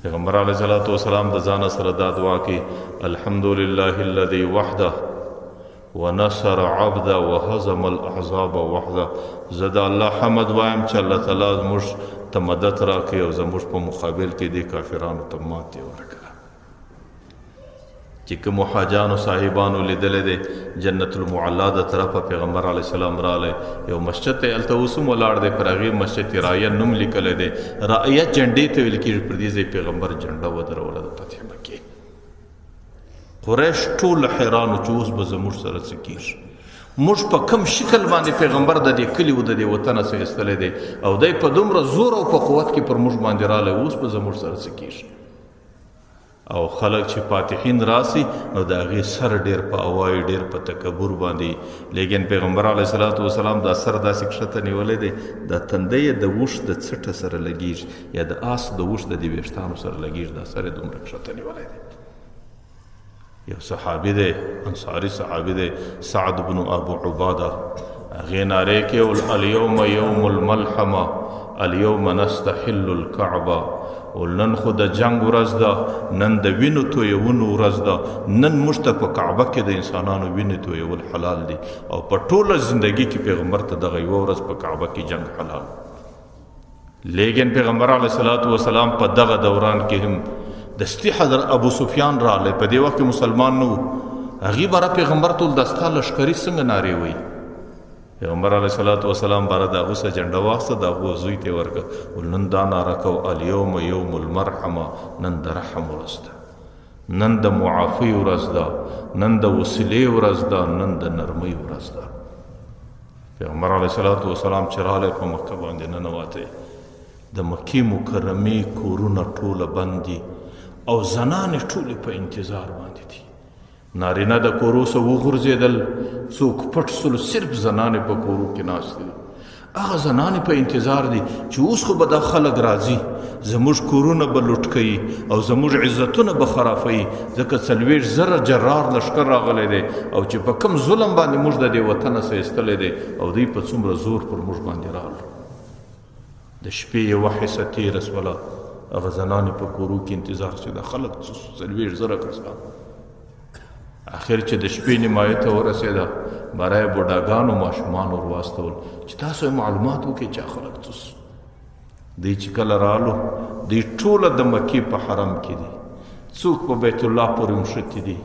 پیغمبر علیه الصلاة والسلام د ځانه سره دا دعا کوي، الحمد لله الذي وحده ونصر عبده وهزم الاحزاب وحده. زه د الله حمد وایم چې الله تعالی زموږ ته مدد راکړي او زموږ په مقابل کې دې کافرانو ته ماتې ورکړه. چې کومو حاجانو صاحبانو لیدلی دی، جنت المعلا د طرفه پیغمبر علیه السلام راغلی، یو مسجد ته هلته اوس هم ولاړ دی، پر هغې مسجد یې رایه نوم لیکلی دی، رایه جنډې ته ویل کېږي. پر دې ځای پیغمبر جنډه ودروله د فتح مکې. قریش ټول حیران وو چې اوس به زموږ سره څه کېږي، موږ په کوم شکل باندې پیغمبر د دې کلي او د دې وطنه څه ایستلی دی او دی په دومره زور او په قوت کې پر موږ باندې راغلی، اوس به زموږ سره څه کېږي. او خلک چې فاتحین راسي نو د هغې سر ډېر په اوایي، ډېر په تکبر باندې. لیکن پیغمبر علیه الصلاة والسلام دا سر داسې کښته نیولی دی، دا تندی یې د اوښ د څټه سره لګېږي یا د آس د اوښ د دې ویښتانو سره لګېږي، دا سر یې دومره کښته نیولی دی. یو صحابي دی، انصاري صحابي دی، سعد بن ابو عباده، هغې نارې کې ول الیوم یوم الملحمه الیوم نستحل الکعبه. ول نن خو د جنګ ورځ ده، نن د وینو تویونو ورځ ده، نن موږ ته په کعبه کې د انسانانو وینې تویول حلال دي. او په ټوله زندګي کې پیغمبر ته دغه یوه ورځ په کعبه کې جنګ حلال. لیکن پیغمبر علیه الصلاة والسلام په دغه دوران کې هم دستي حضرت ابو سفیان راغلی، په دې وخت کې مسلمان نه و. هغې باره پیغمبر ته ول دا ستا لښکري څنګه نارې وایي؟ پیغمبر علیه الصلاة والسلام باره د هغو څخه جنډه واخیسته، د هغو زوی ته یې ورکړه، ول نن دا ناره کوه، الیوم یوم المرحمه، نن د رحم ورځ ده، نن د معافۍ ورځ ده، نن د وسیلې ورځ ده، نن د نرمۍ ورځ ده. پیغمبر علیه الصلاة والسلام چې راغلی په مکه باندې ننوتی، د مکې مکرمې کورونه ټوله بند دي او زنانې ټولې په انتظار باندې دي. نارینه د کورو څخه وغورځېدل، څوک پټ سول، صرف زنانې په کورو کې ناستې دي. هغه زنانې په انتظار دي چې اوس خو به دا خلک راځي، زموږ کورونه به لوټ کوي او زموږ عزتونه به خرابوي، ځکه 40,000 جرار لښکر راغلی دی او چې په کوم ظلم باندې موږ د دې وطنه څخه ایستلی دی او دوی په څومره زور پر موږ باندې راغلل. د شپې یوه حصه تېره سوله، هغه زنانې په کورو کې انتظار چې دا خلک 40,000 کسان. آخر چې د شپې نیمایي ته ورسېده، باره یې بوډاګانو ماشومان ور واستول چې تاسو یې معلومات وکړئ چې خلک څه سو. دوی چې کله رالو، دوی ټوله د مکې په حرم کې دي، څوک په بیت الله پورې نښتي دي،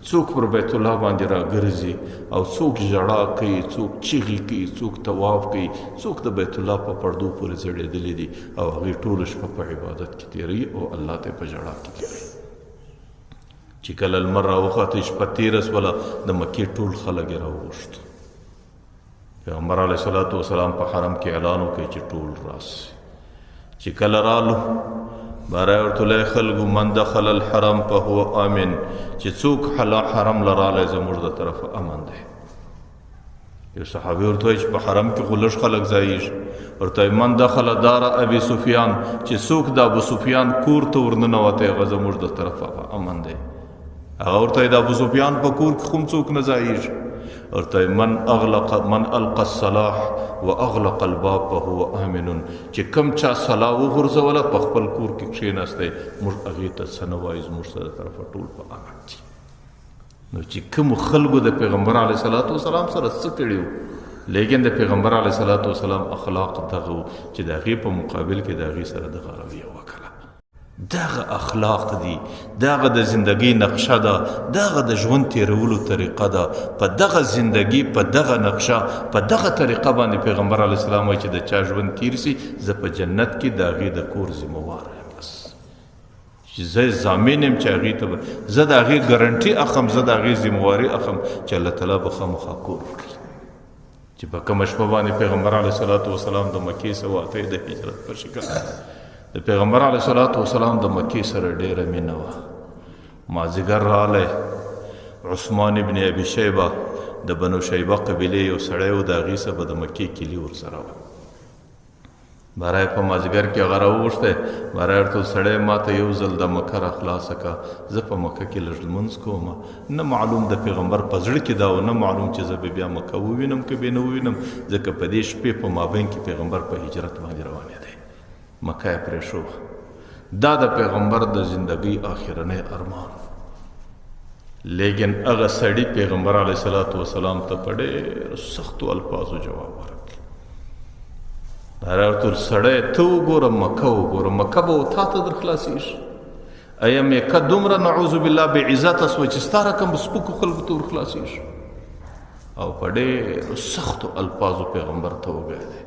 څوک پر بیت الله باندې راګرځي او څوک ژړا کوي، څوک چیغې کوي، څوک طواف کوي، څوک د بیت الله په پردو پورې ځړېدلي دي او هغوی ټوله شپه په عبادت کې تېروي او الله ته په ژړا کې تېروي. چې کله لمر راوخاته، شپه تېره سوله، د مکې ټول خلک یې راوغوښتل. پیغمبر علیه الصلاة والسلام په حرم کې اعلان وکړ چې ټول راسي. چې کله رالو، باره یې ورته ویل، خلکو من دخل الحرم فهو آمن، چې څوک حرم له راغلی زموږ د طرفه امن دی. یو صحابي ورته وایي چې په حرم کې خو لږ خلک ځایېږي. ورته وایي من دخل دار ابي سفیان، چې څوک د ابو سفیان کور ته ورننوتی هغه زموږ د طرفه په امن دی. هغه ورته وایي د ابو سفیان په کور کې خو هم څوک نه ځایېږي. ورته وایي من اغلق من القى السلاح واغلق الباب فهو امن، چې کوم چا سلاح وغورځوله په خپل کور کې کښېناستی موږ هغې ته څه نه وایو، زموږ سره طرفه ټول په امن دي. نو چې کومو خلکو د پیغمبر علیه الصلاة والسلام سره څه کړي وو، لیکن د پیغمبر علیه الصلاة والسلام اخلاق دغه وو چې د هغې په مقابل کې د هغې سره دغه رویه وکړه. دغه اخلاق دي، دغه د زندګۍ نقشه ده، دغه د ژوند تېرولو طریقه ده. په دغه زندګي، په دغه نقشه، په دغه طریقه باندې پیغمبر علیه السلام وایي چې د چا ژوند تېر سي زه په جنت کې د هغې د کور ذمه وار یم. بس چې زه ضامن یم چې هغې ته به زه د هغې ګارنټي اخم، زه د هغې ذمهواري اخم چې الله تعالی به خامخا کور ورکړي. چې په کومه شپه باندې پیغمبر علیه الصلاة والسلام د مکې څخه واتی د هجرت په شکل، د پیغمبر علیه الصلاة والسلام د مکې سره ډېره مینه وه. مازدیګر راغلی، عثمان ابن ابي شیبه د بنو شیبه قبیلې یو سړی و، د هغې څخه به د مکې کلي ورسره وه. برای په مازدیګر کې هغه راوغوښتی، برای ورته سړی ما ته یو ځل د مکه را خلاصه که، زه په مکه کې لږ لمونځ کوم. نه معلوم د پیغمبر په زړه کې دا و، نه معلوم چې زه به بیا مکه ووینم که به نه ووینم، ځکه په دې شپې په مابین کې پیغمبر په هجرت باندې روانېدی، مکه یې پرېښوه. دا د پیغمبر د زندګۍ آخرنی ارمان. لیکن هغه سړي پیغمبر علیه الصلاة والسلام ته په ډېرو سختو الفاظو جواب ورکړ. ورته سړی ته وګوره، مکه وګوره، مکه به تا ته در خلاصېږي. ایا مکه دومره نعوذ بالله بې عزته سوه چې ستا رقم به سپکو خلکو ته ورخلاصېږي؟ او په ډېرو سختو الفاظو پیغمبر ته وګورئ.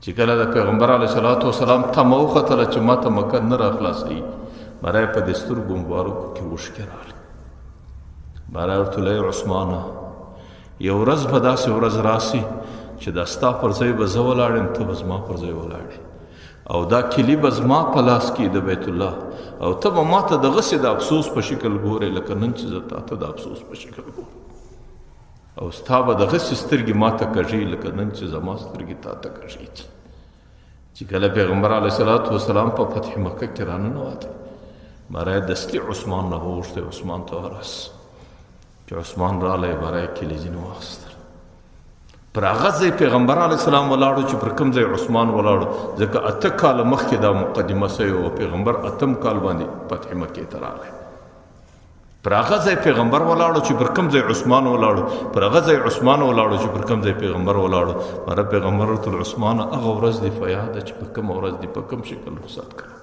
چې کله د پیغمبر علیه الصلاة والسلام تمه وختله چې ما ته مکه نه راخلاصوي، برای په دې سترګو مبارکو کې اوښکې راغلې. برای ورته ویل عثمانه، یو ورځ به داسې ورځ راسي چې دا ستا پر ځای به زه ولاړ یم، ته به زما پر ځای ولاړ یې، او دا کلي به زما په لاس کې د بیت الله، او ته به ما ته دغسې د افسوس په شکل ګورې لکه نن چې زه تا ته د افسوس په شکل ګورم، او ستا به دغسې سترګې ما ته کږې لکه نن چې زما سترګې تا ته کږې دي. چې کله پیغمبر علیه الصلاة والسلام په فتح مکه کې راننوتی، برای دستي عثمان نه وغوښتی، عثمان ته ورس. چې عثمان راغلی، برای کلي ځینې واخیستل. پر هغه ځای پیغمبر علیه السلام ولاړو چې پر کوم ځای عثمان ولاړو، ځکه 8 کاله مخکې دا مقدمه سوې وه. پیغمبر 8 کال باندې فتح مکې ته راغی. پر هغه ځای پیغمبر ولاړو چې پر کوم ځای عثمان ولاړو، پر هغه ځای عثمان ولاړو چې پر کوم ځای پیغمبر ولاړو. مره پیغمبر ورته وویل، عثمانه هغه ورځ دې په یاد ده چې په کومه ورځ دې په کوم شکل رخصت کړه،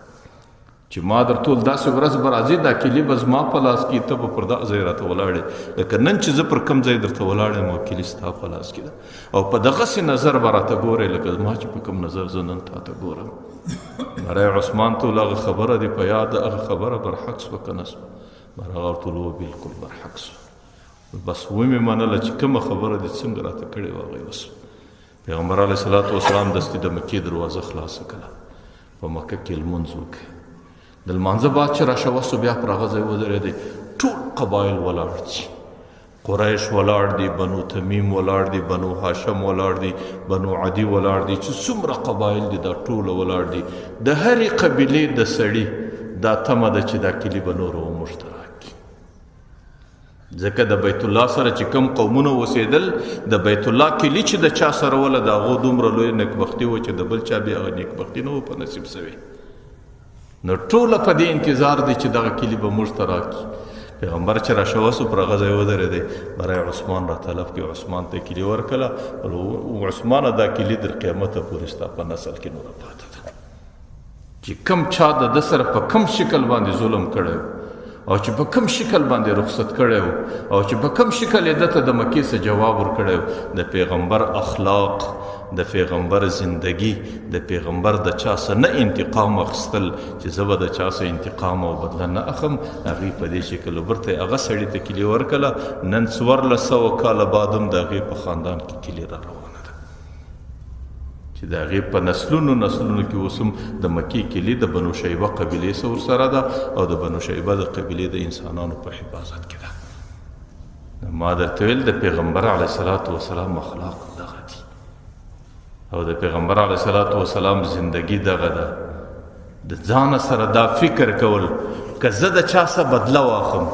چې ما درته وویل داسې ورځ به راځي دا کلي به زما په لاس کې، ته به پر دغه ځای راته ولاړې لکه نن چې زه پر کوم ځای درته ولاړ یم او کلي ستا په لاس کې ده، او په دغسې نظر به راته ګورې لکه زما چې په کوم نظر زه نن تا ته ګورم. مره عثمان ته وویل هغه خبره دې په یاد ده، هغه خبره برحق سوه که نه سوه؟ مره هغه ورته وویل بالکل برحق سوه. بس ومې منله چې کومه خبره دې څنګه راته کړې وه هغه یې وسوه. پیغمبر علیه الصلاة والسلام دستي د مکې دروازه خلاصه کړه، په مکه کې لمونځ وکړ. د لمانځه بعد چې راشوه سو بیا پر هغه ځای ودرېدی، ټول قبایل ولاړ دي، قریش ولاړ دي، بنو تمیم ولاړ دي، بنو هاشم ولاړ دي، بنو عدي ولاړ دي، چې څومره قبایل دي دا ټول ولاړ دي. د هرې قبیلې د سړي دا تمه ده چې دا کلي به نور وموږ ته راکړي، ځکه د بیت الله سره چې کوم قومونه اوسېدل، د بیت الله کلي چې د چا سره وله د هغو دومره لویه نیکبختي وه چې د بل چا بیا هغه نیکبختي نه وه په نصیب سوې. نو ټوله په دې انتظار دی چې دغه کلي به موږ ته راکړي. پیغمبر چې راشوه سو پر هغه ځای ودرېدی، برای عثمان را طلب کړي، عثمان ته کلي ورکړه. عثمانه دا کلي در قیامته پورې ستا په نسل کې نوره پاته ده. چې کوم چا د ده سره په کوم شکل باندې ظلم کړی او چې په کوم شکل باندې رخصت کړی او چې په کوم شکل یې ده ته د مکې څخه جواب ورکړی، د پیغمبر اخلاق، د پیغمبر زندگی، د پیغمبر د چا څخه نه انتقام اخیستل چې زه به د چا څخه انتقام او بدله نه اخم، هغې په دې شکل ورته هغه سړي ته کلي ورکړه. نن 1400 کاله بعد هم د هغې په خاندان کې کلي را روانه ده چې د هغې په نسلونو نسلونو کې اوس هم د مکې کلي د بنو شیبه قبیلې سره ورسره ده او د بنو شیبه د قبیلې د انسانانو په حفاظت کې ده. ما درته ویل د پیغمبر علیه الصلاة والسلام اخلاق دغه دي او د پیغمبر علیه الصلاة والسلام زندگی دغه ده. د ځانه سره دا فکر کول که زه د چا څه بدله واخم،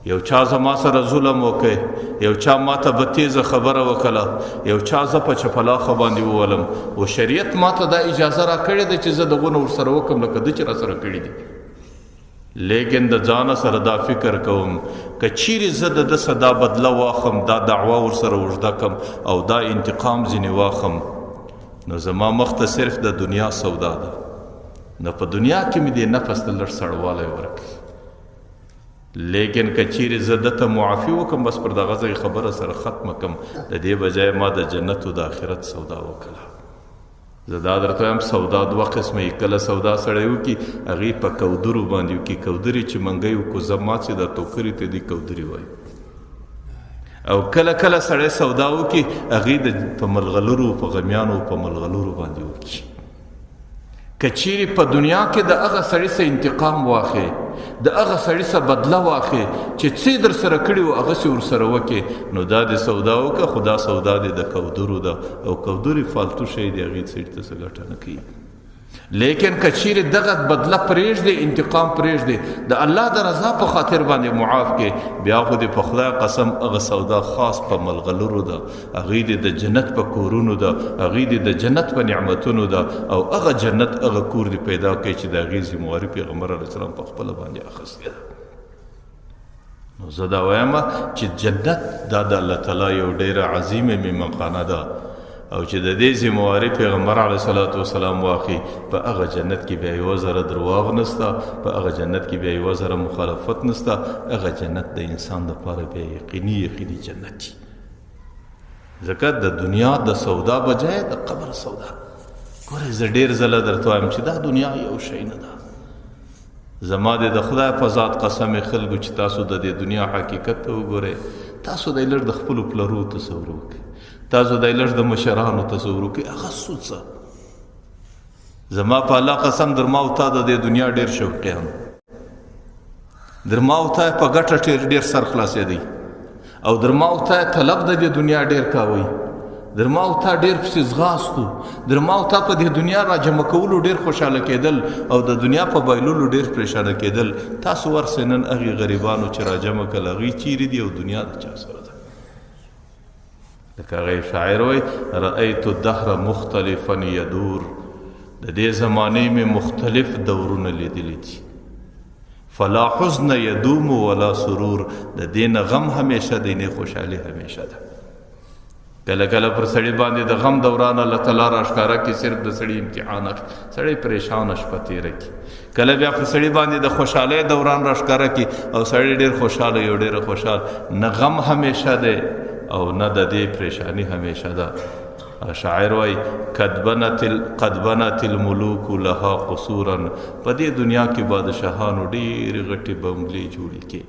یو چا زما سره ظلم وکړي، یو چا ما ته به تیزه خبره وکړه، یو چا زه په چپلاخه باندې وولم، او شریعت ما ته دا اجازه راکړې ده چې زه دغونه ورسره وکړم لکه ده چې راسره کړي دي. لیکن د ځانه سره دا فکر کوم که چیرې زه د ده څه دا بدله واخم، دا دعوا ورسره اوږده کم او دا انتقام ځینې واخم، نو زما مخ ته صرف د دنیا سودا ده، نو په دنیا کې مې دې نفس ته لږ سړوالی ورکړي. لیکن که چیرې زه ده ته معافي وکړم، بس پر دغه ځای خبره سره ختمه کړم، د دې بجای ما د جنت او د آخرت سودا وکړه. زه دا درته وایم سودا دوه قسمه یي. کله سودا سړی وکړي هغې په کودرو باندې وکړي، کودرې چې منګی وکړو زه مات شي دا توکرې ته دې کودرې وایي. او کله کله سړی سودا وکړي هغې د په ملغلرو، په غمیانو، په ملغلرو باندې وکړي. که چیرې په دنیا کې د هغه سړي څه انتقام واخې، د هغه سړي څه بدله واخې چې څه در سره کړي وو هغسې ورسره وکې، نو دا دې سودا وکړه، خو دا سودا دې د کودرو ده او کودرې فالتو شی دی، هغې سړي ته څه ګټه نه کوي. لیکن که چیرې دغه بدله پرېږدې، انتقام پرېږدې، د الله د رضا په خاطر باندې معاف کې، بیا خو دې په خدای قسم هغه سودا خاص په ملغلرو ده، هغې دې د جنت په کورونو ده، هغې دې د جنت په نعمتونو ده، او هغه جنت هغه کور دې پیدا کړي چې د هغې ذمهواري پیغمبر علیه السلام په خپله باندې اخیستې ده. نو زه دا وایم چې جنت دا د الله تعالی یو ډېره عظیمه میمنخانه ده، او چې د دې ذمهواري پیغمبر علیه الصلاة والسلام واخلي، په هغه جنت کې بیا یوه ذره درواغ نسته، په هغه جنت کې بیا یوه ذره مخالفت نسته، هغه جنت د انسان دپاره بیا یقیني یقیني جنت دی. ځکه د دنیا د سودا بجای د قبر سودا. ګورئ زه ډېر ځله درته وایم چې دا دنیا یو شی نه ده. زما دې د خدای په ذات قسم خلکو چې تاسو د دې دنیا حقیقت ته وګورئ، تاسو د لږ د خپلو پلرو تصور وکړئ، تاسو د لږ د مشرانو تصور وکړئ، هغه څه. زما په الله قسم در ما او تا د دې دنیا ډېر شوقیان، در ما او تا په ګټه ډېر سر خلاصېدی، او در ما او تا طلب د دې دنیا ډېر کاوی، در ما او تا ډېر پسې ځغاستو، در ما او تا په دې دنیا را جمع کولو ډېر خوشحاله کېدل او د دنیا په بایلولو ډېر پرېشانه کېدل. تاسو ورسئ نن هغې غریبانو چې را جمع کړل هغوی چیرې دي او دنیا د چا سره ده؟ لکه هغه شاعر وایي رأیت الدهر مختلفا یدور، د دې زمانې مې مختلف دورونه لیدلي دي، فلا حزن یدوم ولا سرور، د دې نه غم همیشه دی نه خوشحالي همیشه ده. کله کله پر سړي باندې د غم دوران الله تعالی راښکاره کړي، صرف د سړي امتحان اخلي، سړی پریشانه شپه تېره کړي. کله بیا پر سړي باندې د خوشحالۍ دوران راښکاره کړي او سړی ډېر خوشحاله یو ډېر خوشحال، نه غم همیشه دی او نه د دې پریشانی همیشه ده. شاعر وایي قد بنت الملوک لها قصورا، په دې دنیا کې بادشاهانو ډېرې غټې بنګلې جوړې کړې،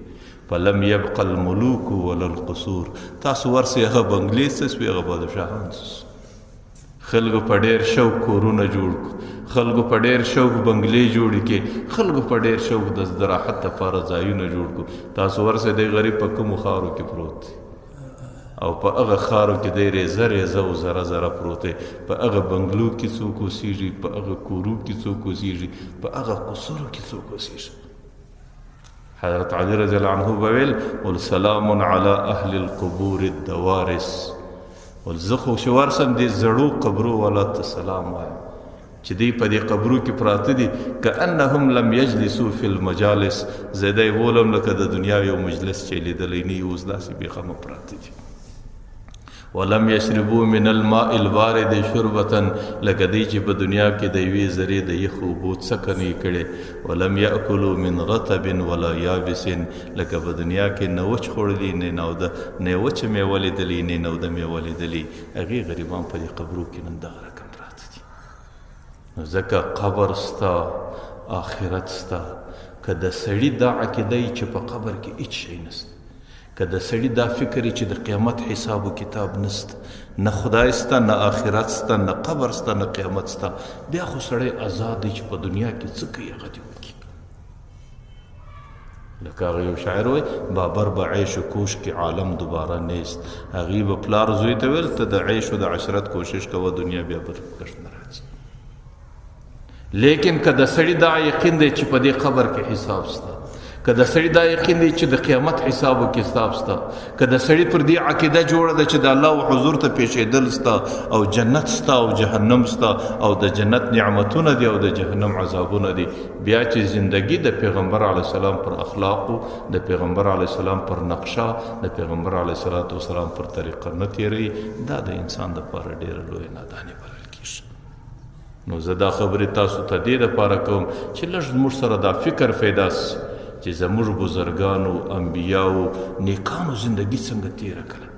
فلم يبق الملوك ولا القصور. تاسو ورسئ هغه بنګلې څه سوې، هغه بادشاهان څه سوې؟ خلکو په ډېر شوق کورونه جوړ کړو، خلکو په ډېر شوق بنګلې جوړې کړې، خلکو په ډېر شوق د استراحت دپاره ځایونه جوړ کړو. تاسو ورسئ دی غریب په کومو ښارو کې پروت دی، او په هغه ښارو کې دی ریزه ریزه او ذره ذره پروت دی، په هغه بنګلو کې څوک اوسېږي، په هغه کورو کې څوک اوسېږي، په هغه قصورو کې څوک اوسېږي. حضرت علی رضی الله عنه به ویل سلام علی اهل القبور الدوارث، ول زه خو چې ورسم دې زړو قبرو والا ته سلام وایم چې دوی په دې قبرو کې پراته دي، کأنهم لم یجلسوا فی المجالس، زه دی بولم لکه د دنیا یو مجلس چې لیدلی نه وي، اوس داسې بېغمه پراته دي. ولم یشربوا من الماء البارد شربة، لکه دوی چې په دنیا کې د یوې ذرې د یخو اوبو څکه نه یې کړې. ولم یأکلوا من رطب ولا یابس، لکه په دنیا کې نه وچ خوړلي، نه نوده، نه وچه مېوه لیدلې، نه نوده مېوه لیدلې. هغې غریبان په دې قبرو کې نن دغه رقم پراته دي. نو ځکه قبر ستا، آخرت ستا. که د سړي دا عقیده یې چې په قبر کې هیڅ شی نشته، که د سړي دا فکر یې چې د قیامت حساب و کتاب نشته، نه خدای سته، نه آخرت سته، نه قبر سته، نه قیامت سته، بیا خو سړی آزاد دی چې په دنیا کې څه کوي هغه دې وکړي. لکه هغه یو شاعر وایي بابر به عیش و کوش کې عالم دوباره نیست. هغې به پلار زوی ته ویل ته د عیش و د عشرت کوشش کوه، دنیا بیا به کښت نه راځي. لیکن که د سړي دا یقین دی چې په دې قبر کې حساب شته، که د سړي دا یقین دی چې د قیامت حساب و کتاب شته، که د سړي پر دې عقیده جوړه ده چې د الله و حضور ته پېښېدل شته او جنت شته او جهنم شته او د جنت نعمتونه دي او د جهنم عذابونه دي، بیا چې زندگی د پیغمبر علیه السلام پر اخلاقو، د پیغمبر علیه السلام پر نقشه، د پیغمبر علیه السلام پر طریقه نه تېروي، دا د انسان دپاره ډېره لویه ناداني بلل کېږي. نو زه دا خبرې تاسو ته دې دپاره کوم چې لږ زموږ سره دا فکر پیدا سي چې زموږ بزرګانو، انبیاو، نیکانو زندگی څنګه تېره کړه.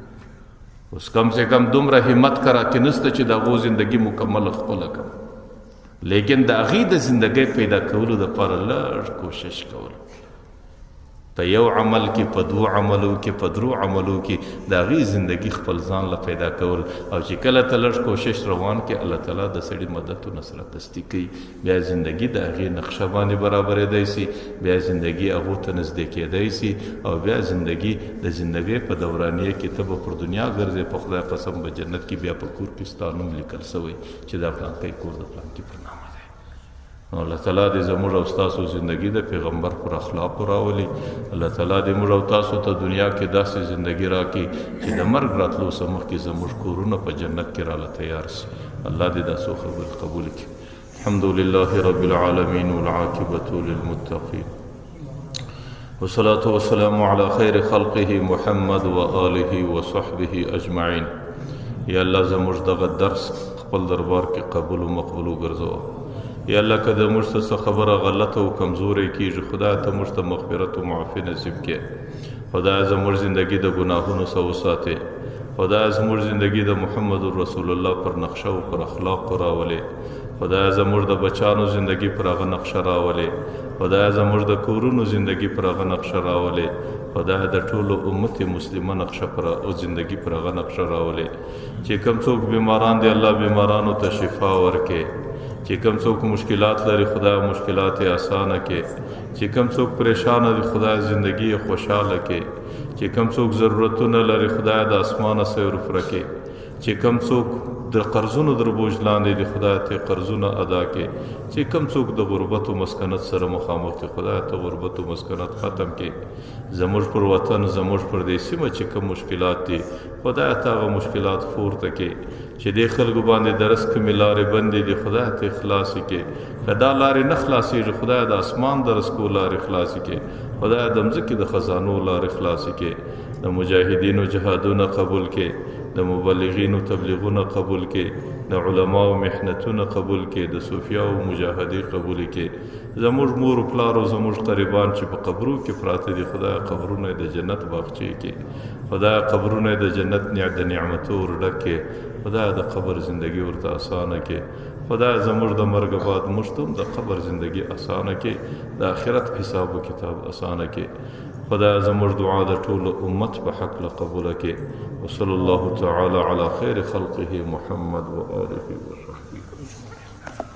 اوس کم سے کم دومره همت کرا کې نشته چې د هغو زندگی مکمله خپله کړم، لیکن د هغې د زندګۍ پیدا کولو دپاره لږ کوشش کول، په یو عمل کې، په دوو عملو کې، په درو عملو کې د هغې زندگی خپل ځان له پیدا کول، او چې کله ته لږ کوشش روان کې الله تعالی د سړي مدد و نصرت دستي کوي، بیا زندگی د هغې نقشه باندې برابرېدی سي، بیا زندگی هغو ته نږدې کېدی سي، او بیا زندگی د زندګۍ په دورانیه کې ته به پر دنیا ګرځې، په خدای قسم به جنت کې بیا په کور کې ستا نوم لیکل سوی چې دا پلانکی کور د پلانکي پر نامه دی. نو الله تعالی دې زموږ او ستاسو زندگی د پیغمبر پر اخلاقو راولي. الله تعالی دې موږ او تاسو ته دنیا کې داسې زندگی راکړي چې د مرګ راتلو څخه مخکې زموږ کورونه په جنت کې راله تیار سي. الله دې دا څو خبرې قبول کړي. الحمد لله رب العالمين والعاقبة للمتقين والصلاة والسلام على خير خلقه محمد وآله وصحبه أجمعين. یا الله زموږ دغه درس خپل دربار کې قبول و مقبول وګرځوه. یا الله که د موږ څخه خبره غلطه او کمزورې کېږي، خدای ته موږ ته مغفرت او معافي نصیب کړي. خدای زموږ زندګي د ګناهونو څخه وساتي. خدای زموږ زندګي د محمد رسول الله پر نقشه او پر اخلاقو راولي. خدای زموږ د بچانو زندګي پر هغه نقشه راولي. خدای زموږ د کورونو زندګي پر هغه نقشه راولي. خدای د ټولو امت مسلمه نقشه پر او زندګي پر هغه نقشه راولي. چې کوم څوک بیماران دي، الله بیمارانو ته شفا ورکړي. چې کوم څوک مشکلات لري، خدای مشکلات یې اسانه کړي. چې کوم څوک پریشانه دي، خدای زندګي یې خوشحاله کړي. چې کوم څوک ضرورتونه لري، خدای د اسمانه سیر ورکړي. چې کوم څوک د قرضونو در بوج لاندې دي، خدای ته قرضونه ادا کړي. چې کوم څوک د غربت او مسکنت سره مخامخ دي، خدای ته غربت او مسکنت ختم کړي. زموږ پر وطن، زموږ پر دې سیمه چې کوم مشکلات دي، خدای ته هغه مشکلات پورته کړي. چې دې خلکو باندې د رزق کومې لارې بندې دي، خدای ته یې خلاصې کړي. که دا لارې نه خلاصېږي، خدای د اسمان د رزقو لارې خلاصې کړي. خدای د مځکې د خزانو لارې خلاصې کړي. د مجاهدینو جهادونه قبول کړي، د مبلغینو تبلیغونه قبول کړي، د علماو محنتونه قبول کړي، د صوفیاو مجاهدې قبول کړي. زموږ مور و پلار او زموږ قریبان چې په قبرو کې پراته دي، خدای قبرونه د جنت باغچې کړي. خدای قبرونه د جنت د نعمتو ور ډک کړي. خدای د قبر زندگی ورته اسانه کړي. خدای زموږ د مرګ بعد موږ ته هم د قبر زندگی اسانه کړي، د آخرت حساب و کتاب اسانه کړي. خدای زموږ دعا د ټولو امت په حق له قبوله کړي. وصلی الله تعالی علی خیر خلقه محمد وآله وصحبه اجمعین.